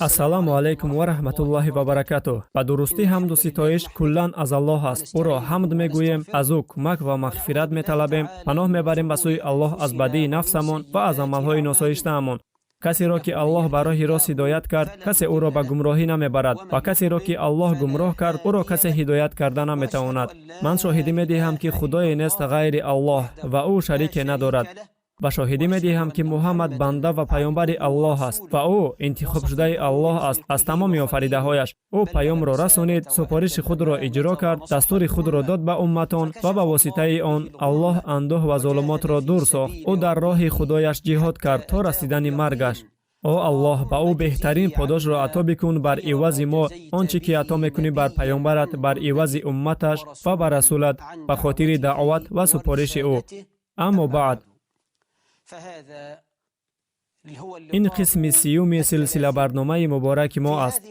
Ассалому алайкум ва раҳматуллоҳи ва баракатуҳ. Ба дурустӣ, ҳамду ситоиш куллан аз Аллоҳ аст. Ӯро ҳамд мегӯем, аз ӯ кӯмак ва мағфират металабем, паноҳ мебарем ба сӯи Аллоҳ аз бадии нафсамон ва аз амалҳои носоиштаамон. Касеро, ки Аллоҳ ба роҳи рост ҳидоят кард, касе ӯро ба гумроҳӣ намебарад ва касеро, ки Аллоҳ гумроҳ кард, ӯро касе ҳидоят карда наметавонад. Ман шоҳидӣ медиҳам, ки худое нест ғайри Аллоҳ ва ӯ шарике надорад, ва шоҳидӣ медиҳам, ки Муҳаммад банда ва паёмбари Аллоҳ аст ва ӯ интихобшудаи Аллоҳ аст аз тамоми офаридаҳояш. Ӯ паёмро расонид, супориши худро иҷро кард, дастури худро дод ба умматон ва ба воситаи он Аллоҳ андӯҳ ва зулумотро дур сохт. Ӯ дар роҳи Худояш ҷиҳод кард то расидани маргаш. О Аллоҳ, ба ӯ беҳтарин подошро ато бикун бар ивази мо, он чӣ ки ато мекунӣ бар паёмбарат бар ивази умматаш ва ба расулат ба хотири даъват ва супориши ӯ. Аммо баъд, ин қисми сиюми силсилабарномаи мубораки мо аст,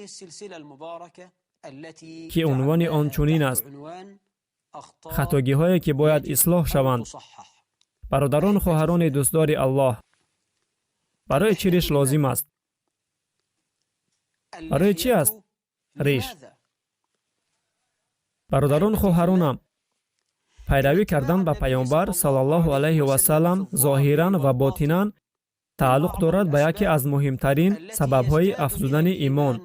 ки унвони он чунин аст: «Хатогиҳое, ки бояд ислоҳ шаванд». Бародарону хоҳарони дӯстдори Аллоҳ, барои чӣ риш лозим аст? Барои чӣ аст риш? Бародарону хоҳаронам, пайравӣ кардан ба Паёмбар саллаллоҳу алайҳи васалам зоҳиран ва ботинан тааллуқ дорад ба яке аз муҳимтарин сабабҳои афзудани имон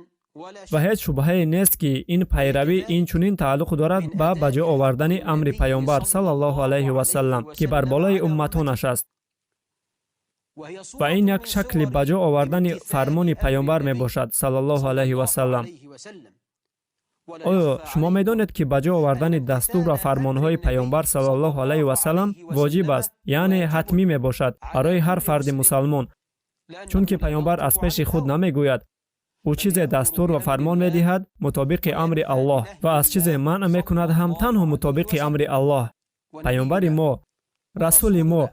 ва ҳеҷ шубҳае нест, ки ин пайравӣ инчунин тааллуқ дорад ба ба ҷо овардани амри Паёмбар саллаллоҳу алайҳи васалам, ки бар болои умматонаш аст, ва ин як шакли ба ҷо овардани фармони Паёмбар мебошад саллаллоҳу алайҳи васалам. Оё шумо медонед, ки ба ҷо овардани дастур ва фармонҳои Паёмбар саллаллоҳу алайҳи васалам воҷиб аст, яъне ҳатмӣ мебошад барои ҳар фарди мусалмон? Чунки Паёмбар аз пеши худ намегӯяд. Ӯ чизе дастур ва фармон медиҳад мутобиқи амри Аллоҳ ва аз чизе манъ мекунад ҳам танҳо мутобиқи амри Аллоҳ. Паёмбари мо, расули мо,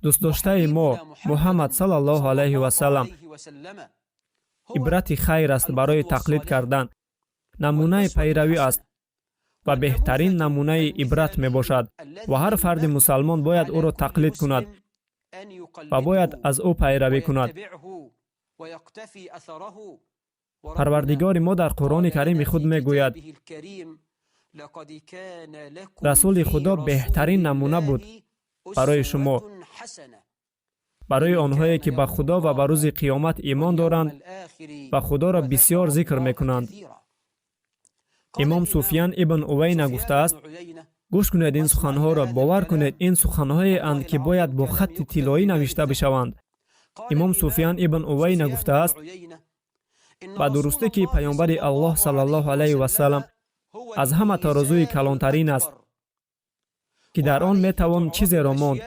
дӯстдоштаи мо Муҳаммад саллаллоҳу алайҳи васалам ибрати хайр аст барои тақлид кардан, намунаи пайравӣ аст ва беҳтарин намунаи ибрат мебошад ва ҳар фарди мусалмон бояд ӯро тақлид кунад ва бояд аз ӯ пайравӣ кунад. Парвардигори мо дар Қуръони Карими худ мегӯяд: «Расули Худо беҳтарин намуна буд барои шумо, барои онҳое, ки ба Худо ва ба рӯзи қиёмат имон доранд ва Худоро бисьёр зикр мекунанд». Имом Суфиян ибн Увайна гуфтааст, гӯш кунед ин суханҳоро, бовар кунед, ин суханҳоеанд, ки бояд бо хатти тиллоӣ навишта бишаванд. Имом Суфиян ибн Увайна гуфтааст: «Ба дурустӣ, ки Паёмбари Аллоҳ саллаллоҳу алайҳи васалам аз ҳама тарозуи калонтарин аст, ки дар он метавон чизеро монд.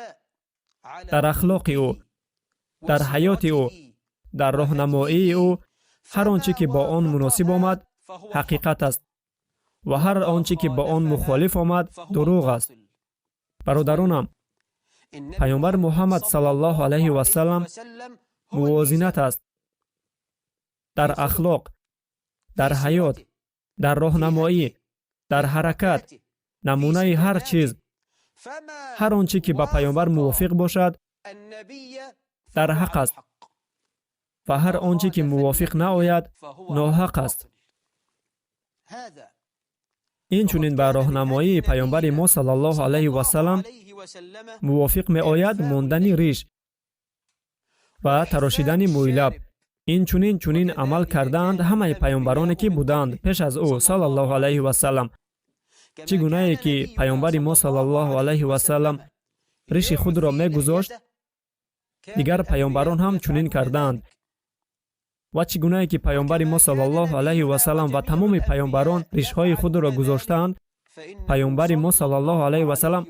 Дар ахлоқи ӯ, дар ҳаёти ӯ, дар роҳнамоии ӯ ҳар он чӣ ки бо он муносиб омад, ҳақиқат аст ва ҳар он чӣ ки бо он мухолиф омад, дурӯғ аст». Бародаронам, Паёмбар Муҳаммад саллаллоҳу алайҳи васалам мувозинат аст дар ахлоқ, дар ҳаёт, дар роҳнамоӣ, дар ҳаракат, намунаи ҳар чиз. Ҳар он чӣ ки ба Паёмбар мувофиқ бошад, дар ҳақ аст ва ҳар он чӣ ки мувофиқ наояд, ноҳақ аст. Инчунин ба роҳнамоии Паёмбари мо саллаллоҳу алайҳи васалам мувофиқ меояд мондани риш ва тарошидани мӯйлаб. Инчунин чунин амал кардаанд ҳамаи паёмбароне, ки буданд пеш аз ӯ саллаллоҳу алайҳи васалам. Чӣ гунае ки Паёмбари мо саллаллоҳу алайҳи васалам риши худро мегузошт, дигар паёмбарон ҳам чунин кардаанд ва чӣ гунае ки Паёмбари мо саллаллоҳу алайҳи васалам ва тамоми паёмбарон ришҳои худро гузоштаанд, Паёмбари мо саллаллоҳу алайҳи васалам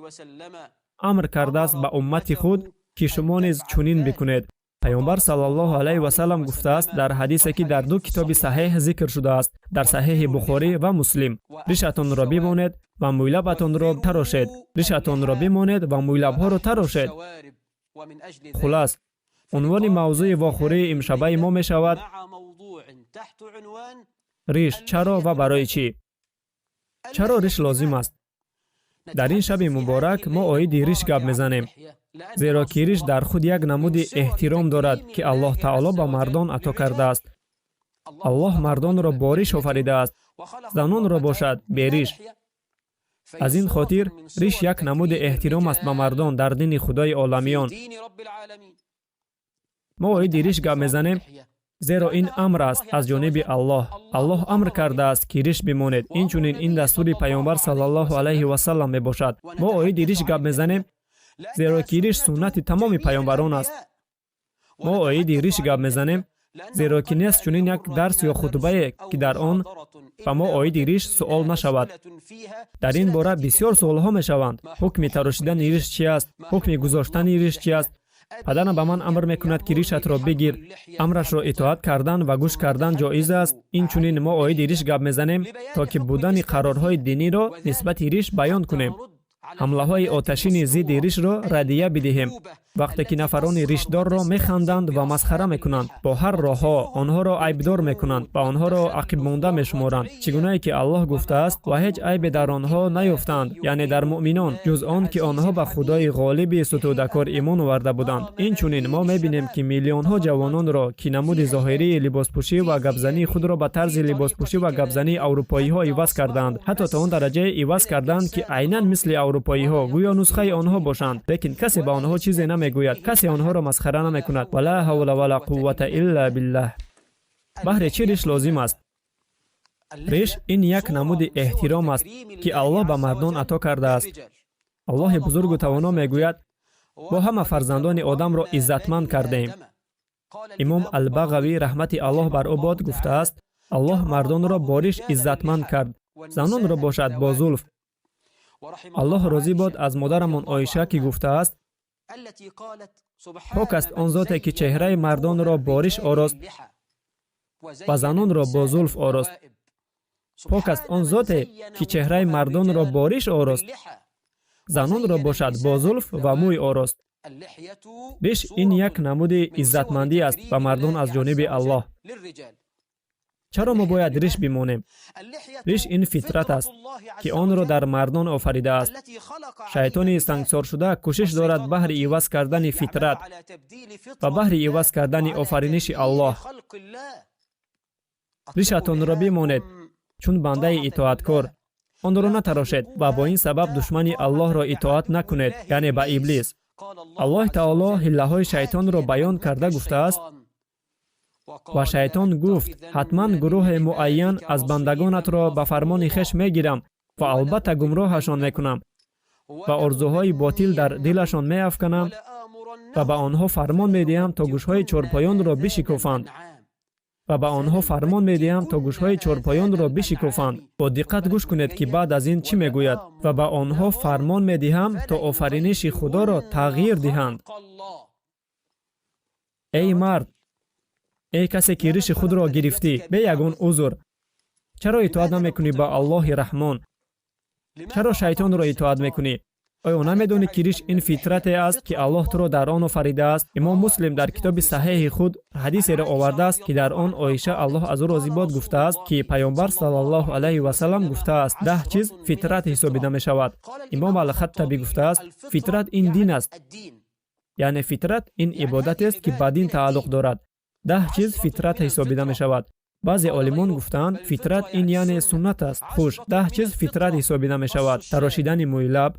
амр кардааст ба уммати худ, ки шумо низ чунин бикунед. Паёмбар саллаллоҳу алайҳи васалам гуфтааст дар ҳадисе, ки дар ду китоби саҳеҳ зикр шудааст, дар Саҳеҳи Бухорӣ ва Муслим: «Ришатонро бимонед ва мӯйлабатонро тарошед, ришатонро бимонед ва мӯйлабҳоро тарошед». Хулас, унвони мавзӯи вохӯрии имшабаи мо мешавад: «Риш чаро ва барои чӣ?» Чаро риш лозим аст? Дар ин шаби муборак мо оиди риш гап мезанем, зеро ки риш дар худ як намуди эҳтиром дорад, ки Аллоҳ Таоло ба мардон ато кардааст. Аллоҳ мардонро бо риш офаридааст, занонро бошад бериш. Аз ин хотир риш як намуди эҳтиром аст ба мардон дар дини Худои оламиён. Мо оиди риш гап мезанем, зеро ин амр аст аз ҷониби Аллоҳ. Аллоҳ амр кардааст, ки риш бимонед. Инчунин ин дастури Паёмбар саллаллоҳу алайҳи васаллам мебошад. Мо оиди риш гап мезанем, зеро ки риш суннати тамоми паёмбарон аст. Мо оиди риш гап мезанем, зеро ки нест чунин як дарс ё хутбае, ки дар он ба мо оиди риш суол нашавад. Дар ин бора бисёр суолҳо мешаванд. Ҳукми тарошидани риш чи аст? Ҳукми гузоштани риш чи аст? Падарам ба ман амр мекунад, ки ришатро бигир. Амрашро итоат кардан ва гӯш кардан ҷоиз аст? Инчунин мо оиди риш гап мезанем, то ки будани қарорҳои диниро нисбати риш баён кунем, ҳамлаҳои оташини зидди ришро раддия бидиҳем. Вақте ки нафарони ришдорро механданд ва масхара мекунанд, бо ҳар роҳҳо онҳоро айбдор мекунанд ва онҳоро ақибмонда мешуморанд, чӣ гунае ки Аллоҳ гуфтааст: «Ва ҳеҷ айбе дар онҳо наёфтанд», яъне дар муъминон, ҷуз он ки онҳо ба Худои ғолиби сутудакор имон оварда буданд. Инчунин мо мебинем, ки миллионҳо ҷавононро, ки намуди зоҳирии либоспӯшӣ ва гапзании худро ба тарзи либоспӯшӣ ва гапзании аврупоиҳо иваз кардаанд, ҳатто то он дараҷае иваз кардаанд, ки айнан мисли аврупоиҳо, гӯё нусхаи онҳо бошанд, лекин касе ба онҳо чизе намегӯяд, касе онҳоро масхара намекунад. Ва ла ҳавла ва ла қуввата илла биллаҳ. Баҳре чӣ риш лозим аст? Риш ин як намуди эҳтиром аст, ки Аллоҳ ба мардон ато кардааст. Аллоҳи бузургу тавоно мегӯяд: «Мо ҳама фарзандони Одамро иззатманд кардем». Имом Албағавӣ, раҳмати Аллоҳ бар ӯ бод, гуфтааст: «Аллоҳ мардонро бо риш иззатманд кард, занонро бошад бо зулф». Аллоҳ розӣ бод аз модарамон Оиша, ки гуфтааст: «Пок аст он зоте, ки чеҳраи мардонро бо риш орост ва занонро бо зулф орост. Пок аст он зоте, ки чеҳраи мардонро бо риш орост, занонро бошад бо зулф ва мӯй орост». Риш ин як намуди иззатмандӣ аст ба мардон аз ҷониби Аллоҳ. Чаро мо бояд риш бимонем? Риш ин фитрат аст, ки онро дар мардон офаридааст. Шайтони сангсоршуда кӯшиш дорад баҳри иваз кардани фитрат ва баҳри иваз кардани офариниши Аллоҳ. Ришатонро бимонед, чун бандаи итоаткор. Онро натарошед ва бо ин сабаб душмани Аллоҳро итоат накунед, яъне ба Иблис. Аллоҳи таоло ҳиллаҳои шайтонро баён карда гуфтааст: «Ва шайтон гуфт: ҳатман гурӯҳе муайян аз бандагонатро ба фармони хеш мегирам ва албатта гумроҳашон мекунам ва орзуҳои ботил дар дилашон меафканам ва ба онҳо фармон медиҳам, то гӯшҳои чорпоёнро бишикофанд ва ба онҳо фармон медиҳам, то гӯшҳои чорпоёнро бишикофанд». Бо диққат гӯш кунед, ки баъд аз ин чӣ мегӯяд: «Ва ба онҳо фармон медиҳам, то офариниши Худоро тағйир диҳанд». Эй мард, эй касе ки риши худро гирифтӣ бе ягон узр, чаро итоат намекунӣ ба Аллоҳи Раҳмон? Чаро шайтонро итоат мекунӣ? Оё намедонӣ, ки риш ин фитрате аст, ки Аллоҳ туро дар он офаридааст? Имом Муслим дар китоби Саҳеҳи худ ҳадисеро овардааст, ки дар он Оиша, Аллоҳ аз ӯ розӣ бод, гуфтааст, ки Паёмбар саллаллоҳу алайҳи васаллам гуфтааст: «10 чиз фитрат ҳисобида мешавад». Имом Алхаттабӣ гуфтааст: «Фитрат ин дин аст, яъне фитрат ин ибодатест, ки ба дин тааллуқ дорад». 10 чиз фитрат ҳисобида мешавад. Баъзе олимон гуфтаанд: «Фитрат ин яъне суннат аст». Хуш, 10 чиз фитрат ҳисобида мешавад. Тарошидани мӯйлаб.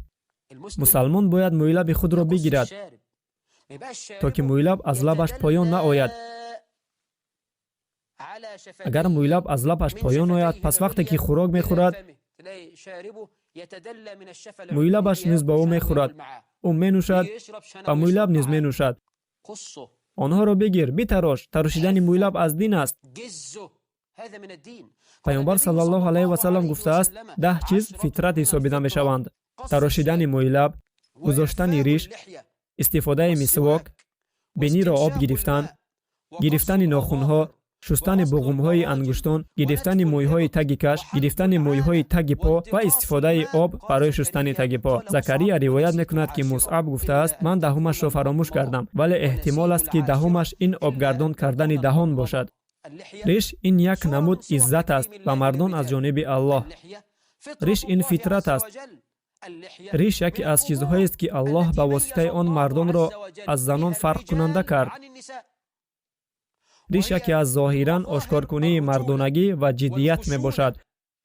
Мусалмон бояд мӯйлаби худро бигирад, то ки мӯйлаб аз лабаш поён наояд. Агар мӯйлаб аз лабаш поён ояд, пас вақте ки хӯрок мехӯрад, мӯйлабаш низ бо ӯ мехӯрад. Ӯ менӯшад ва мӯйлаб низ менӯшад. Онҳоро бигир, битарош. Тарошидани мӯйлаб аз дин аст. Паёмбар саллаллоҳу алайҳи васаллам гуфтааст: 10 чиз фитрат ҳисобида мешаванд: тарошидани мӯйлаб, гузоштани риш, истифодаи мисвок, биниро об гирифтан, гирифтани нохунҳо, шустани буғумҳои ангуштон, гирифтани мӯйҳои таги каш, гирифтани мӯйҳои таги по ва истифодаи об барои шустани таги по. Закария ривоят мекунад, ки Мусъаб гуфтааст: «Ман даҳумашро фаромӯш кардам, вале эҳтимол аст, ки даҳумаш ин обгардон кардани даҳон бошад». Риш ин як намуд иззат аст ба мардон аз ҷониби Аллоҳ. Риш ин фитрат аст. Риш яке аз чизҳоест, ки Аллоҳ ба воситаи он мардонро аз занон фарқкунанда кард. Риш яке аз зоҳиран ошкоркунии мардонагӣ ва ҷиддият мебошад,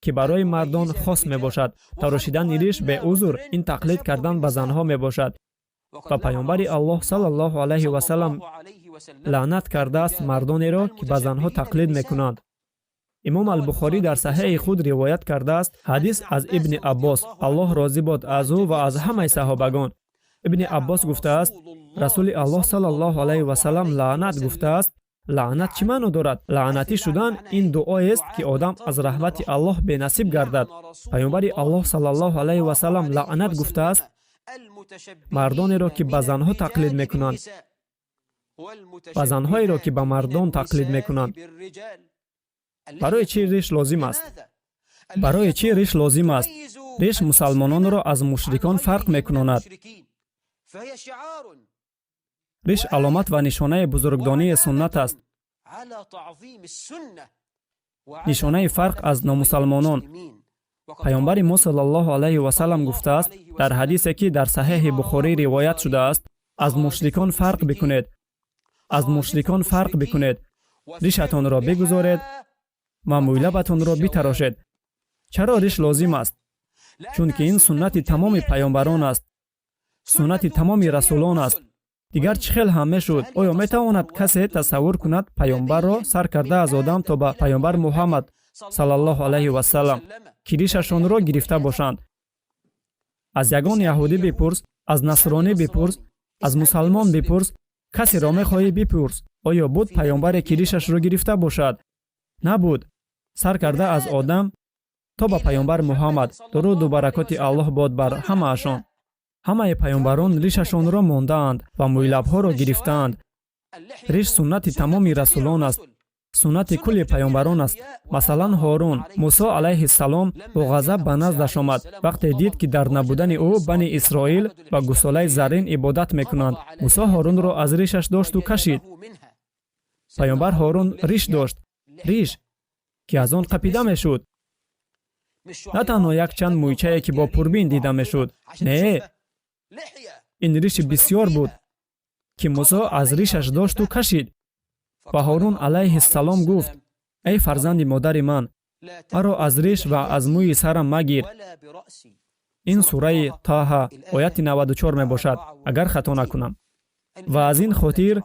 ки барои мардон хос мебошад. Тарошидани риш беузр ин тақлид кардан ба занҳо мебошад ва Паёмбари Аллоҳ саллаллоҳу алайҳи васаллам лаънат кардааст мардонеро, ки ба занҳо тақлид мекунанд. Имом Албухорӣ дар Саҳеҳи худ ривоят кардааст ҳадис аз Ибни Аббос, Аллоҳ розӣ бод аз ӯ ва аз ҳамаи саҳобагон. Ибни Аббос гуфтааст: Расули Аллоҳ саллаллоҳу алайҳи васаллам лаънат гуфтааст. Лаънат чӣ маъно дорад? Лаънатӣ шудан ин дуоест, ки одам аз раҳмати Аллоҳ бенасиб гардад. Паёмбари Аллоҳ саллаллоҳу алайҳи васаллам лаънат гуфтааст мардонеро, ки ба занҳо тақлид мекунанд, ва занҳоеро, ки ба мардон тақлид мекунанд. Барои чӣ риш лозим аст? Барои чӣ риш лозим аст? Риш мусалмононро аз мушрикон фарқ мекунонад. Риш аломат ва нишонаи бузургдонии суннат аст, нишонаи фарқ аз номусалмонон. Паёмбари мо саллаллоҳу алайҳи васаллам гуфтааст дар ҳадисе, ки дар Саҳеҳи Бухорӣ ривоят шудааст: «Аз мушрикон фарқ бикунед, аз мушрикон фарқ бикунед, ришатонро бигузоред ва мӯйлабатонро битарошед». Чаро риш лозим аст? Чунки ин суннати тамоми паёмбарон аст, суннати тамоми расулон аст. Дигар чӣ хел ҳам мешуд? Оё метавонад касе тасаввур кунад паёмбарро, сар карда аз Одам то ба паёмбар Муҳаммад саллаллоҳу алайҳи васаллам, ки ришашонро гирифта бошанд? Аз ягон яҳудӣ бипурс, аз насронӣ бипурс, аз мусалмон бипурс, касеро мехоҳӣ бипурс: оё буд паёмбаре, ки ришашро гирифта бошад? Набуд. Сар карда аз Одам то ба паёмбар Муҳаммад, дуруду баракоти Аллоҳ бод бар ҳамаашон, ҳамаи паёмбарон ришашонро мондаанд ва мӯйлабҳоро гирифтаанд. Риш суннати тамоми расулон аст, суннати кулли паёмбарон аст. Масалан, Ҳорун. Мусо алайҳиссалом бо ғазаб ба наздаш омад, вақте дид, ки дар набудани ӯ Бани Исроил ба гусолаи заррин ибодат мекунанд. Мусо Ҳорунро аз ришаш дошту кашид. Паёмбар Ҳорун риш дошт, риш, ки аз он қапида мешуд, на танҳо якчанд мӯйчае, ки бо пурбин дида мешуд. Не, ин риши бисьёр буд, ки Мусо аз ришаш дошту кашид. Ва Ҳорун алайҳиссалом гуфт: «Эй фарзанди модари ман, маро аз риш ва аз мӯи сарам магир». Ин сураи Тоҳа, ояти 94 мебошад, агар хато накунам. Ва аз ин хотир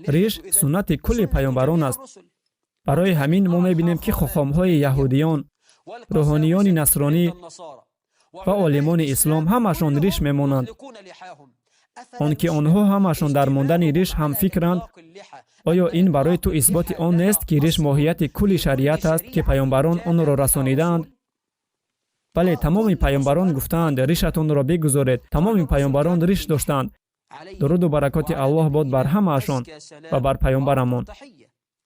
риш суннати кулли паёмбарон аст. Барои ҳамин мо мебинем, ки хохомҳои яҳудиён, рӯҳониёни насронӣ ва олимони ислом ҳамашон риш мемонанд. Он ки онҳо ҳамашон дар мондани риш ҳамфикранд, оё ин барои ту исботи он нест, ки риш моҳияти кулли шариат аст, ки паёмбарон онро расонидаанд? Бале, тамоми паёмбарон гуфтаанд: «Ришатонро бигузоред». Тамоми паёмбарон риш доштанд, дуруду баракоти Аллоҳ бод бар ҳамаашон ва бар паёмбарамон.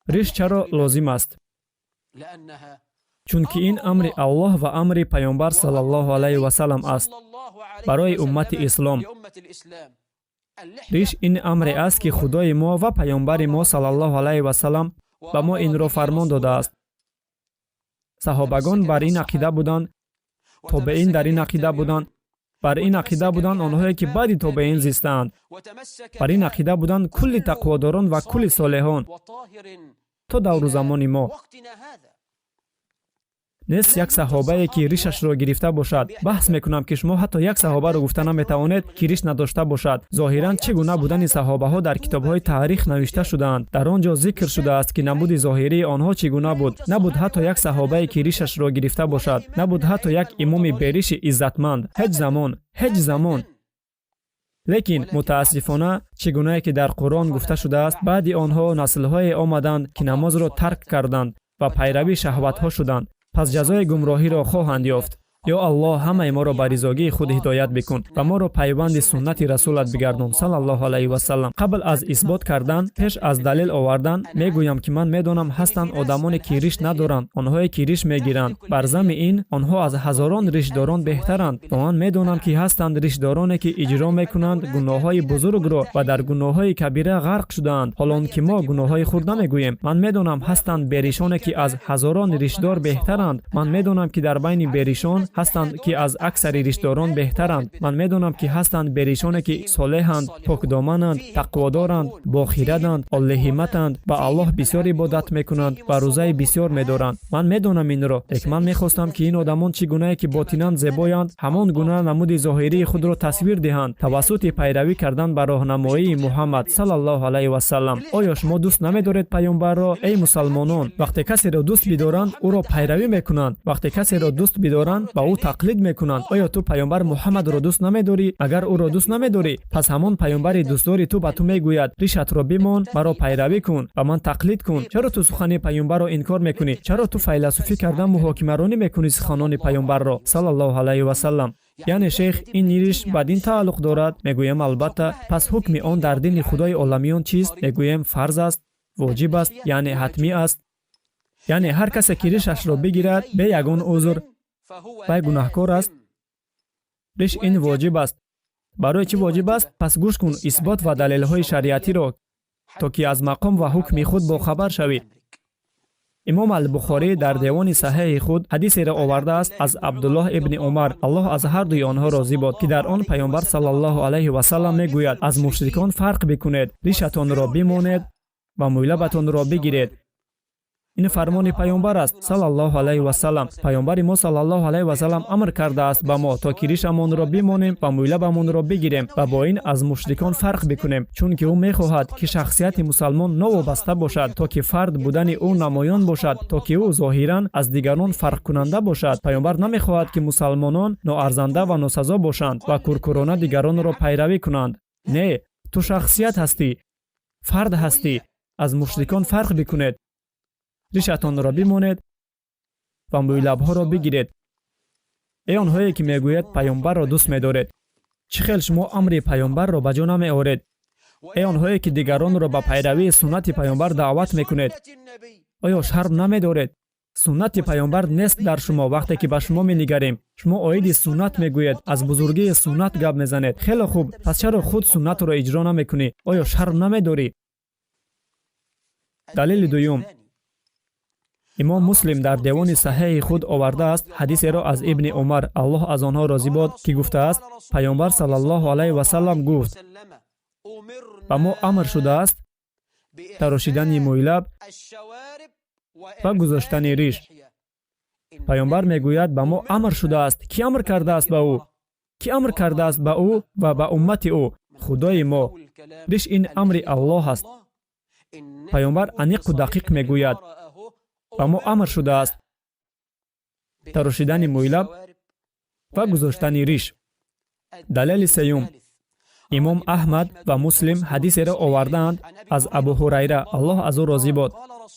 Риш чаро лозим аст? Чунки ин амри Аллоҳ ва амри паёмбар саллаллоҳу алайҳи васаллам аст барои уммати ислом. Риш ин амре аст, ки Худои мо ва паёмбари мо саллаллоҳу алайҳи васаллам ба мо инро фармон додааст. Саҳобагон бар ин ақида буданд, тобеин дар ин ақида буданд, бар ин ақида буданд онҳое, ки баъди тобеин зистаанд, бар ин ақида буданд кулли тақводорон ва кулли солеҳон то давру замони мо. Нест як саҳобае, ки ришашро гирифта бошад. Баҳс мекунам, ки шумо ҳатто як саҳобаро гуфта наметавонед, ки риш надошта бошад. Зоҳиран чӣ гуна будани саҳобаҳо дар китобҳои таърих навишта шудаанд. Дар он ҷо зикр шудааст, ки намуди зоҳирии онҳо чӣ гуна буд. Набуд ҳатто як саҳобае, ки ришашро гирифта бошад. Набуд ҳатто як имоми бериши иззатманд. Ҳеҷ замон, ҳеҷ замон. Лекин мутаассифона, чӣ гунае ки дар Қуръон гуфта шудааст, баъди онҳо наслҳое омаданд, ки намозро тарк карданд ва пайрави шаҳватҳо шуданд, пас ҷазои гумроҳиро хоҳанд ёфт. Ё Аллоҳ, ҳамаи моро ба ризогии худ ҳидоят бикун ва моро пайванди суннати расулат бигардон, саллаллоҳу алайҳи васаллам. Қабл аз исбот кардан, пеш аз далел овардан, мегӯям, ки ман медонам, ҳастанд одамоне, ки риш надоранд, онҳое, ки риш мегиранд. Бар зами ин онҳо аз ҳазорон ришдорон беҳтаранд. Ва ман медонам, ки ҳастанд ришдороне, ки иҷро мекунанд гуноҳҳои бузургро ва дар гуноҳҳои кабира ғарқ шудаанд, ҳолон ки мо гуноҳҳои хурд намегӯем. Ман медонам, ҳастанд беришоне, ки аз ҳазорон ришдор беҳтаранд. Ман медонам, ки дар байни беришон Ҳастанд, ки аз аксари ришдорон беҳтаранд. Ман медонам, ки ҳастанд беришоне, ки солеҳанд, покдомананд, тақводоранд, бохираданд, оллиҳимматанд, ба Аллоҳ бисёр ибодат мекунанд ва рӯзаи бисёр медоранд. Ман медонам инро, лекин ман мехостам, ки ин одамон чӣ гунае ки ботинан зебоянд, ҳамон гуна намуди зоҳирии худро тасвир диҳанд тавассути пайравӣ кардан ба роҳнамоии Муҳаммад, саллаллоҳу алайҳи васаллам. Оё шумо дӯст намедоред паёмбарро, эй мусалмонон? Вақте касеро дӯст бидоранд, ӯро пайравӣ мекунанд. Вақте касеро дӯст бидоранд, ба ӯ тақлид мекунанд. Оё ту паёмбар Муҳаммадро дӯст намедорӣ? Агар ӯро дӯст намедорӣ, пас ҳамон паёмбари дӯстдори ту ба ту мегӯяд: «Ришатро бимон, маро пайравӣ кун, ба ман тақлид кун». Чаро ту сухани паёмбарро инкор мекунӣ? Чаро ту файласуфӣ карда муҳокимаронӣ мекунӣ суханони паёмбарро, саллаллоҳу алайҳи васаллам? Яъне, шейх, ин риш ба дин тааллуқ дорад? Мегӯям: албатта. Пас ҳукми он дар дини Худои оламиён чист? Мегӯем: фарз аст, воҷиб аст, яъне ҳатмӣ аст. Яъне ҳар касе ки ришашро бигирад бе ягон узр, вай гунаҳкор аст. Риш ин воҷиб аст. Барои чӣ воҷиб аст? Пас гӯш кун исбот ва далелҳои шариатиро, то ки аз мақом ва ҳукми худ бохабар шавӣ. Имом Албухорӣ дар девони саҳеҳи худ ҳадисеро овардааст аз Абдуллоҳ ибни Умар, Аллоҳ аз ҳардуи онҳо розӣ бод, ки дар он паёмбар, саллаллоҳу алайҳи васаллам, мегӯяд: «Аз мушрикон фарқ бикунед, ришатонро бимонед ва мӯйлабатонро бигиред». Ин фармони паёмбар аст, саллаллоҳу алайҳи васаллам. Паёмбари мо, саллаллоҳу алайҳи васаллам, амр кардааст ба мо, то ки ришамонро бимонем ва мӯйлабамонро бигирем ва бо ин аз мушрикон фарқ бикунем, чунки ӯ мехоҳад, ки шахсияти мусалмон новобаста бошад, то ки фард будани ӯ намоён бошад, то ки ӯ зоҳиран аз дигарон фарқкунанда бошад. Паёмбар намехоҳад, ки мусалмонон ноарзанда ва носазо бошанд ва куркӯрона дигаронро пайравӣ кунанд. Не, ту шахсият ҳастӣ, фард ҳастӣ. Аз мушрикон фарқ бикунед, ришатонро бимонед ва мӯйлабҳоро бигиред. Эй онҳое ки мегӯяд паёмбарро дӯст медоред, чӣ хел шумо амри паёмбарро ба ҷо намеоред? Эй онҳое ки дигаронро ба пайравии суннати паёмбар даъват мекунед, оё шарм намедоред? Суннати паёмбар нест дар шумо. Вақте ки ба шумо менигарем, шумо оиди суннат мегӯед, аз бузургии суннат гап мезанед. Хеле хуб, пас чаро худ суннатро иҷро намекунӣ? Оё шарм намедорӣ? Далели дуюм: Имом Муслим дар девони саҳеҳи худ овардааст ҳадисеро аз Ибни Умар, Аллоҳ аз онҳо розӣ бод, ки гуфтааст: «Паёмбар, саллаллоҳу алайҳи васаллам, гуфт: ба мо амр шудааст тарошидани мӯйлаб ва гузоштани риш». Паёмбар мегӯяд: ба мо амр шудааст. Кӣ амр кардааст ба ӯ? Кӣ амр кардааст ба ӯ ва ба уммати ӯ? Худои мо. Риш ин амри Аллоҳ аст. Паёмбар аниқу дақиқ мегӯяд: ба мо амр шудааст тарошидани мӯйлаб ва гузоштани риш. Далели сеюм: Имом Аҳмад ва Муслим ҳадисеро овардаанд аз Абу Ҳурайра, Аллоҳ аз ӯ розӣ бод,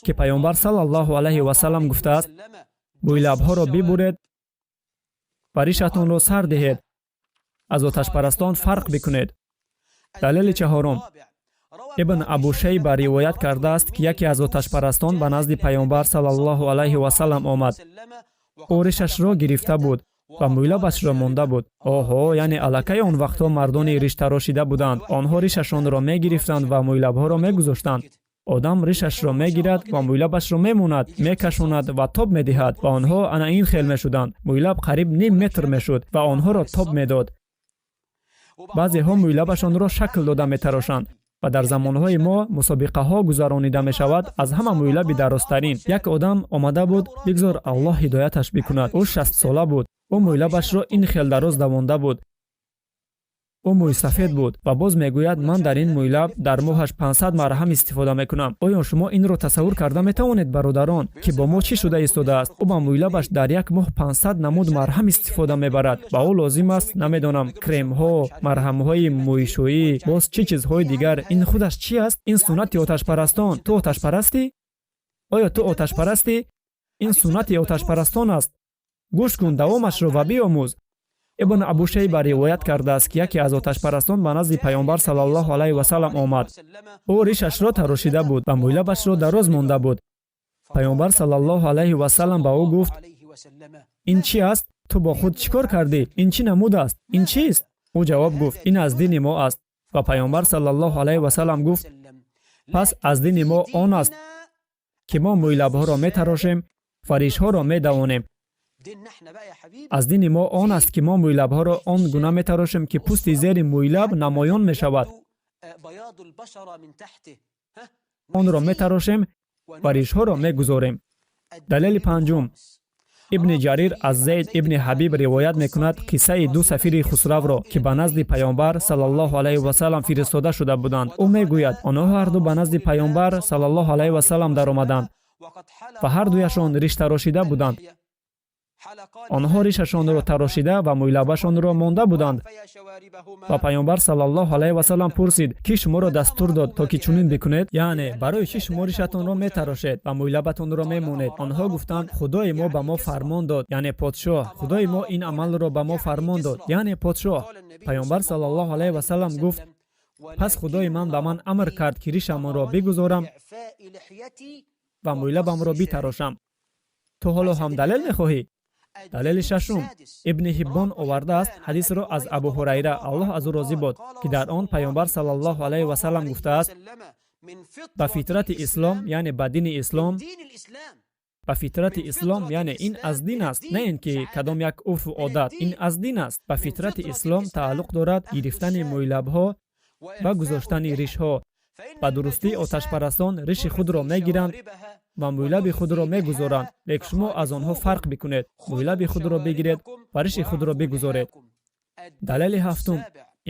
ки паёмбар, саллаллоҳу алайҳи васаллам, гуфтааст: «Мӯйлабҳоро бибуред ва ришатонро сар диҳед, аз оташпарастон фарқ бикунед». Далели чаҳорум: Ибн Абу Шайба ривоят кардааст, ки яке аз оташпарастон ба назди паёмбар, саллаллоҳу алайҳи васаллам, омад. Ӯ ришашро гирифта буд ва мӯйлабашро монда буд. Оҳо, яъне аллакай он вақтҳо мардони риштарошида буданд. Онҳо ришашонро мегирифтанд ва мӯйлабҳоро мегузоштанд. Одам ришашро мегирад ва мӯйлабашро мемонад, мекашонад ва тоб медиҳад ва онҳо ана ин хел мешуданд. Мӯйлаб қариб ним метр мешуд ва онҳоро тоб медод. Баъзеҳо мӯйлабашонро шакл дода метарошанд ва дар замонҳои мо мусобиқаҳо гузаронида мешавад аз ҳама мӯйлаби дарозтарин. Як одам омада буд, бигзор Аллоҳ ҳидояташ бикунад, ӯ 60-сола буд. Ӯ мӯйлабашро ин хел дароз давонда буд. Ӯ мӯйсафед буд ва боз мегӯяд: «Ман дар ин мӯйлаб дар моҳаш 500 марҳам истифода мекунам». Оё шумо инро тасаввур карда метавонед, бародарон, ки бо мо чӣ шуда истодааст? Ӯ ба мӯйлабаш дар як моҳ 500 намуд марҳам истифода мебарад. Ба ӯ лозим аст, намедонам, кремҳо, марҳамҳои мӯйшӯӣ, боз чӣ чизҳои дигар. Ин худаш чӣ аст? Ин суннати оташпарастон. Ту оташпарастӣ? Оё ту оташпарастӣ? Ин суннати оташпарастон аст. Гӯш кун давомашро ва биомӯз. Ибн Абушайба ривоят кардааст, ки яке аз оташпарастон ба назди паёмбар, саллаллоҳу алайҳи васаллам, омад. Ӯ ришашро тарошида буд ва мӯйлабашро дароз монда буд. Паёмбар, саллаллоҳу алайҳи васаллам, ба ӯ гуфт: «Ин чӣ аст? Ту бо худ чӣ кор кардӣ? Ин чӣ намуд аст? Ин чист?» Ӯ ҷавоб гуфт: «Ин аз дини мо аст». Ва паёмбар, саллаллоҳу алайҳи васаллам, гуфт: «Пас аз дини мо он аст, ки мо мӯйлабҳоро метарошем ва ришҳоро медавонем». Аз дини мо он аст, ки мо мӯйлабҳоро он гуна метарошем, ки пӯсти зери мӯйлаб намоён мешавад. Онро метарошем ва ришҳоро мегузорем. Далели панҷум. Ибни Ҷарир аз Зайд ибни Ҳабиб ривоят мекунад қиссаи ду сафири Хусравро, ки ба назди Паёмбар саллаллоҳу алайҳи васаллам фиристода шуда буданд. Ӯ мегӯяд: онҳо ҳарду ба назди Паёмбар саллаллоҳу алайҳи васаллам даромаданд ва ҳардуяшон риштарошида буданд. Онҳо ришашонро тарошида ва мӯйлабашонро монда буданд. Ва Паёмбар саллаллоҳу алайҳи васаллам пурсид: кӣ шуморо дастур дод, то ки чунин бикунед? Яъне барои чӣ шумо ришатонро метарошед ва мӯйлабатонро мемонед? Онҳо гуфтанд: худои мо ба мо фармон дод, яъне подшоҳ. Худои мо ин амалро ба мо фармон дод, яъне подшоҳ. Паёмбар саллаллоҳу алайҳи васаллам гуфт: пас худои ман ба ман амр кард, ки ришамонро бигузорам ва мӯйлабамро битарошам. Ту ҳоло ҳам далел мехоҳӣ? Далели шашум. Ибни Ҳиббон овардааст ҳадисро аз Абу Ҳурайра, Аллоҳ аз ӯ розӣ бод, ки дар он Паёмбар саллаллоҳу алайҳи васаллам гуфтааст: ба фитрати ислом, яъне ба дини ислом, ба фитрати ислом, яъне ин аз дин аст, на ин ки кадом як урфу одат, ин аз дин аст. Ба фитрати ислом тааллуқ дорад гирифтани мӯйлабҳо ва гузоштани ришҳо. Ба дурустӣ оташпарастон риши худро мегиранд ва мӯйлаби худро мегузоранд, лек шумо аз онҳо фарқ бикунед, мӯйлаби худро бигиред ва риши худро бигузоред. Далели ҳафтум.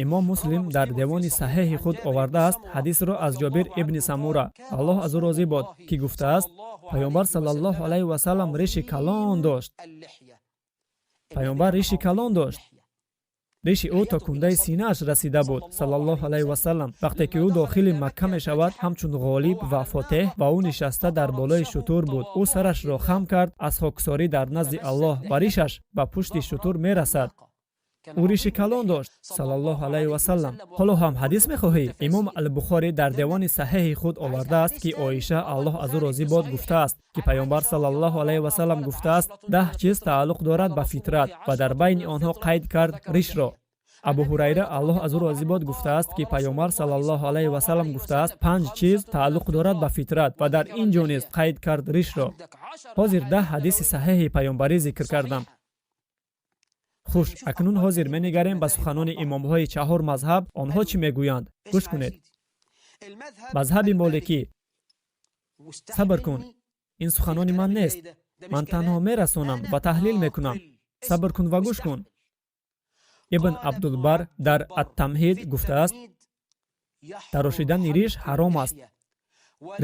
Имом Муслим дар девони саҳеҳи худ овардааст ҳадисро аз Ҷобир ибни Самура, Аллоҳ аз ӯ розӣ бод, ки гуфтааст: Паёмбар саллаллоҳу алайҳи васаллам риши калон дошт. Паёмбар риши калон дошт. Риши ӯ то кундаи синааш расида буд, саллаллоҳу алайҳи васаллам. Вақте ки ӯ дохили Макка мешавад ҳамчун ғолиб ва фотеҳ, ва ӯ нишаста дар болои шутур буд, ӯ сарашро хам кард аз хоксорӣ дар назди Аллоҳ ва ришаш ба пушти шутур мерасад. Ӯ риши калон дошт, саллаллоҳу алайҳи васаллам. Ҳоло ҳам ҳадис мехоҳӣ? Имом Албухорӣ дар девони саҳеҳи худ овардааст, ки Оиша, Аллоҳ аз ӯ розӣ бод, гуфтааст, ки Паёмбар саллаллоҳу алайҳи васаллам гуфтааст: 10 чиз тааллуқ дорад ба фитрат, ва дар байни онҳо қайд кард ришро. Абу Ҳурайра, Аллоҳ аз ӯ розӣ бод, гуфтааст, ки Паёмбар саллаллоҳу алайҳи васаллам гуфтааст: панҷ чиз тааллуқ дорад ба фитрат, ва дар ин ҷо низ қайд кард ришро. Ҳозир 10 ҳадиси саҳеҳи паёмбарӣ зикр кардам. Хуш, акнун ҳозир менигарем ба суханони имомҳои чаҳор мазҳаб. Онҳо чӣ мегӯянд? Гӯш кунед. Мазҳаби моликӣ. Сабр кун, ин суханони ман нест, ман танҳо мерасонам ва таҳлил мекунам. Сабр кун ва гӯш кун. Ибн Абдулбар дар Аттамҳид гуфтааст: тарошидани риш ҳаром аст,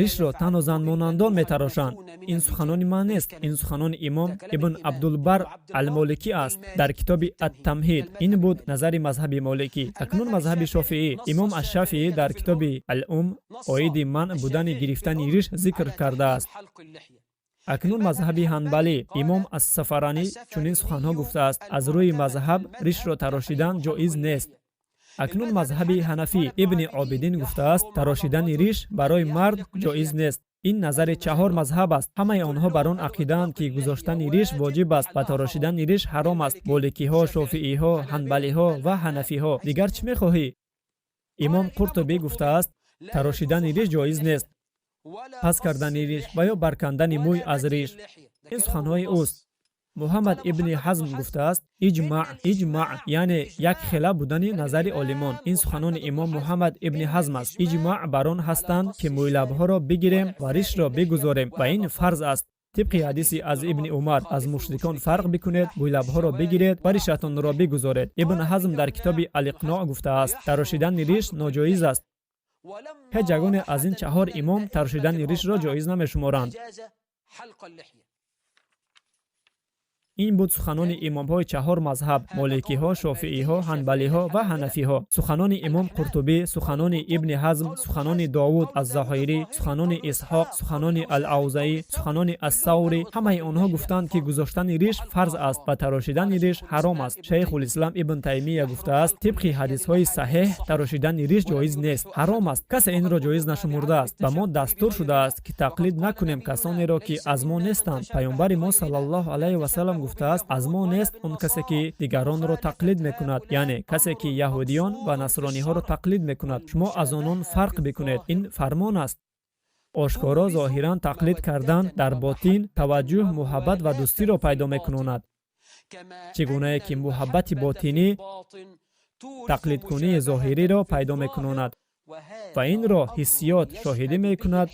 ришро танҳо занмонандон метарошанд. Ин суханони ман нест, ин суханони имом Ибн Абдулбар Алмоликӣ аст дар китоби Аттамҳид. Ин буд назари мазҳаби моликӣ. Акнун мазҳаби шофиӣ. Имом Ашшафиӣ дар китоби Алум оиди манъ будани гирифтани риш зикр кардааст. Акнун мазҳаби ҳанбалӣ. Имом Ассафаранӣ чунин суханҳо гуфтааст: аз рӯи мазҳаб ришро тарошидан ҷоиз нест. Акнун мазҳаби ҳанафӣ. Ибни Обидин гуфтааст: тарошидани риш барои мард ҷоиз нест. Ин назари чаҳор мазҳаб аст. Ҳамаи онҳо бар он ақидаанд, ки гузоштани риш воҷиб аст ва тарошидани риш ҳаром аст: моликиҳо, шофииҳо, ҳанбалиҳо ва ҳанафиҳо. Дигар чӣ мехоҳӣ? Имом Қуртубӣ гуфтааст: тарошидани риш ҷоиз нест, паст кардани риш ва ё баркандани мӯй аз риш. Ин суханҳои ӯст. Муҳаммад ибни Ҳазм гуфтааст: иҷмаъ, иҷмаъ яъне як хела будани назари олимон. Ин суханони имом Муҳаммад ибни Ҳазм аст. Иҷмаъ бар он ҳастанд, ки мӯйлабҳоро бигирем ва ришро бигузорем ва ин фарз аст, тибқи ҳадиси аз Ибни Умар: аз мушрикон фарқ бикунед, мӯйлабҳоро бигиред ва ришатонро бигузоред. Ибн Ҳазм дар китоби Алиқноъ гуфтааст: тарошидани риш ноҷоиз аст. Ҳеҷ ягоне аз ин чаҳор имом тарошидани ришро ҷоиз намешуморанд. Ин буд суханони имомҳои чаҳор мазҳаб: моликиҳо, шофииҳо, ҳанбалиҳо ва ҳанафиҳо. Суханони имом Қуртубӣ, суханони Ибни Ҳазм, суханони Довуд Аззаҳирӣ, суханони Исҳоқ, суханони Алавзаӣ, суханони Ассаврӣ, ҳамаи онҳо гуфтанд, ки гузоштани риш фарз аст ва тарошидани риш ҳаром аст. Шайхулислам Ибн Таймия гуфтааст: тибқи ҳадисҳои саҳеҳ тарошидани риш ҷоиз нест, ҳаром аст. Касе инро ҷоиз нашумурдааст. Ба мо дастур шудааст, ки тақлид накунем касонеро, ки аз мо нестанд. Паёмбари мо саллаллоҳу алайҳи васаллам гуфтааст: аз мо нест он касе, ки дигаронро тақлид мекунад, яъне касе, ки яҳудиён ва насрониҳоро тақлид мекунад. Шумо аз онон фарқ бикунед. Ин фармон аст. Ошкоро зоҳиран тақлид кардан дар ботин таваҷҷӯҳ, муҳаббат ва дӯстиро пайдо мекунонад. Чӣ гунае ки муҳаббати ботинӣ тақлидкунии зоҳириро пайдо мекунонад ва инро ҳиссиёт шоҳидӣ мекунад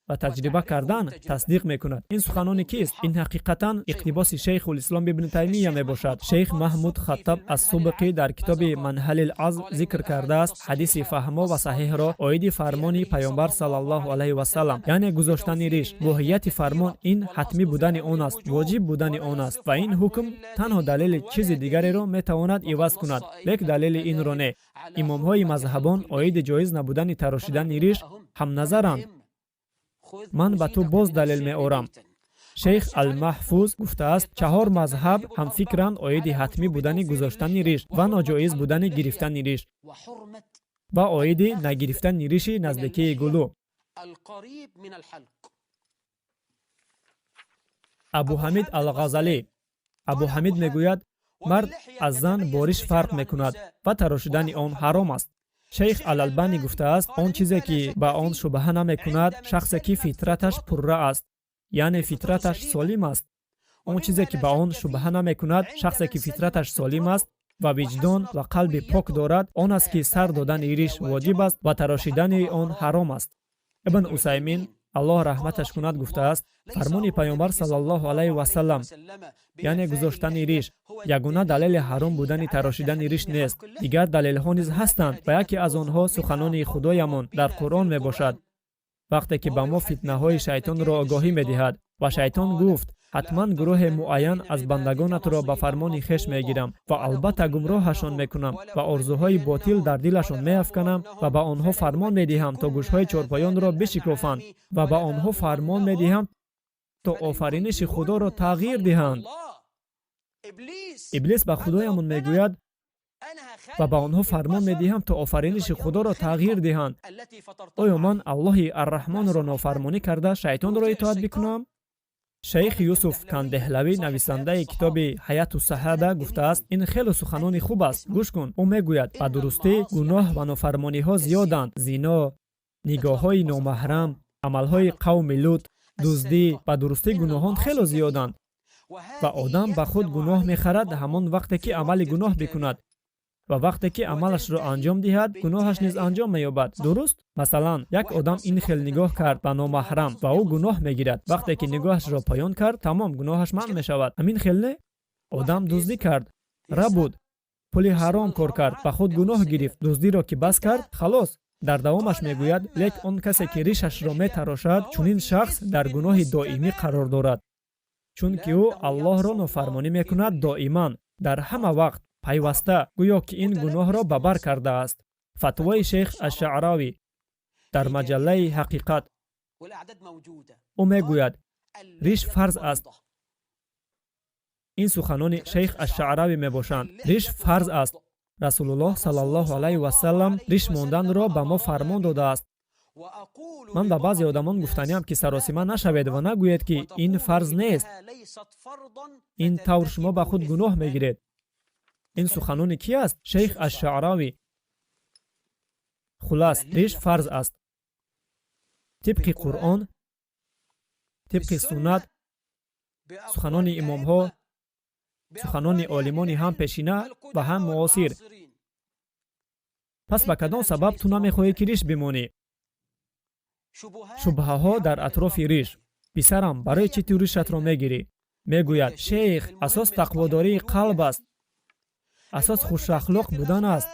ва таҷриба кардан тасдиқ мекунад. Ин суханони кист? Ин ҳақиқатан иқтибоси Шейхулислом Ибни Таймия мебошад. Шейх Маҳмуд Хаттаб Ассубқӣ дар китоби Манҳалил Азл зикр кардааст ҳадиси фаҳмо ва саҳеҳро оиди фармони Паёмбар саллаллоҳу алайҳи васаллам, яъне гузоштани риш. Моҳияти фармон ин ҳатмӣ будани он аст, воҷиб будани он аст ва ин ҳукм танҳо далели чизи дигареро метавонад иваз кунад, лек далели инро не. Имомҳои мазҳабон оиди ҷоиз набудани тарошидани риш ҳамназаранд. Ман ба ту боз далел меорам. Шейх Алмаҳфуз гуфтааст: чаҳор мазҳаб ҳамфикранд оиди ҳатмӣ будани гузоштани риш ва ноҷоиз будани гирифтани риш ва оиди нагирифтани риши наздикии гулӯ. Абуҳамид Алғазалӣ. Абуҳамид мегӯяд: мард аз зан бо риш фарқ мекунад ва тарошидани он ҳаром аст. Шейх Алалбанӣ гуфтааст: он чизе ки ба он шубҳа намекунад шахсе ки фитраташ пурра аст, яъне фитраташ солим аст. Он чизе ки ба он шубҳа намекунад шахсе ки фитраташ солим аст ва виҷдон ва қалби пок дорад, он аст ки сар додани риш воҷиб аст ва тарошидани он ҳаром аст. Ибн Усаймин, Аллоҳ раҳматаш кунад, гуфтааст: фармони Паёмбар саллаллоҳу алайҳи васаллам, яъне гузоштани риш, ягона далели ҳаром будани тарошидани риш нест. Дигар далелҳо низ ҳастанд ва яке аз онҳо суханони Худоямон дар Қуръон мебошад, вақте ки ба мо фитнаҳои шайтонро огоҳӣ медиҳад: ва шайтон гуфт: ҳатман гурӯҳе муайян аз бандагонатро ба фармони хеш мегирам ва албатта гумроҳашон мекунам ва орзуҳои ботил дар дилашон меафканам ва ба онҳо фармон медиҳам то гӯшҳои чорпоёнро бишикофанд ва ба онҳо фармон медиҳам то офариниши Худоро тағйир диҳанд. Иблис ба Худоямон мегӯяд: ва ба онҳо фармон медиҳам то офариниши Худоро тағйир диҳанд. Оё ман Аллоҳи Арраҳмонро нофармонӣ карда, шайтонро итоат бикунам? Шейх Юсуф Кандеҳлавӣ, нависандаи китоби Ҳаяту Саҳада, гуфтааст: ин хеле суханони хуб аст, гӯш кун. Ӯ мегӯяд: ба дурустӣ гуноҳ ва нофармониҳо зиёданд: зино, нигоҳҳои номаҳрам, амалҳои қавми Лут, дуздӣ. Ба дурустӣ гуноҳон хело зиёданд ва одам ба худ гуноҳ мехарад ҳамон вақте ки амали гуноҳ бикунад ва вақте ки амалашро анҷом диҳад, гуноҳаш низ анҷом меёбад. Дуруст? Масалан, як одам ин хел нигоҳ кард ба номаҳрам ва ӯ гуноҳ мегирад. Вақте ки нигоҳашро поён кард, тамом, гуноҳаш манъ мешавад. Ҳамин хел не? Одам дуздӣ кард, рабуд, пули ҳаром кор кард, ба худ гуноҳ гирифт. Дуздиро ки бас кард, халос. Дар давомаш мегӯяд: лек он касе ки ришашро метарошад, чунин шахс дар гуноҳи доимӣ қарор дорад, чунки ӯ Аллоҳро нофармонӣ мекунад доиман, дар ҳама вақт, пайваста, гӯё ки ин гуноҳро ба бар кардааст. Фатвои шейх Ашшаъравӣ дар маҷаллаи Ҳақиқат. Ӯ мегӯяд: риш фарз аст. Ин суханони шейх Ашшаъравӣ мебошанд. Риш фарз аст. Расулуллоҳ саллаллоҳу алайҳи васаллам риш монданро ба мо фармон додааст. Ман ба баъзе одамон гуфтаниам, ки саросима нашавед ва нагӯед, ки ин фарз нест. Ин тавр шумо ба худ гуноҳ мегиред. Ин суханони ки аст? Шейх Ашшаъравӣ. Хулас, риш фарз аст тибқи Қуръон, тибқи суннат, суханони имомҳо, суханони олимони ҳам пешина ва ҳам муосир. Пас ба кадом сабаб ту намехоҳӣ, ки риш бимонӣ? Шубҳаҳо дар атрофи риш. Писарам, барои чӣ ту ришатро мегирӣ? Мегӯяд: шейх, асос тақводории қалб аст, асос хушахлоқ будан аст.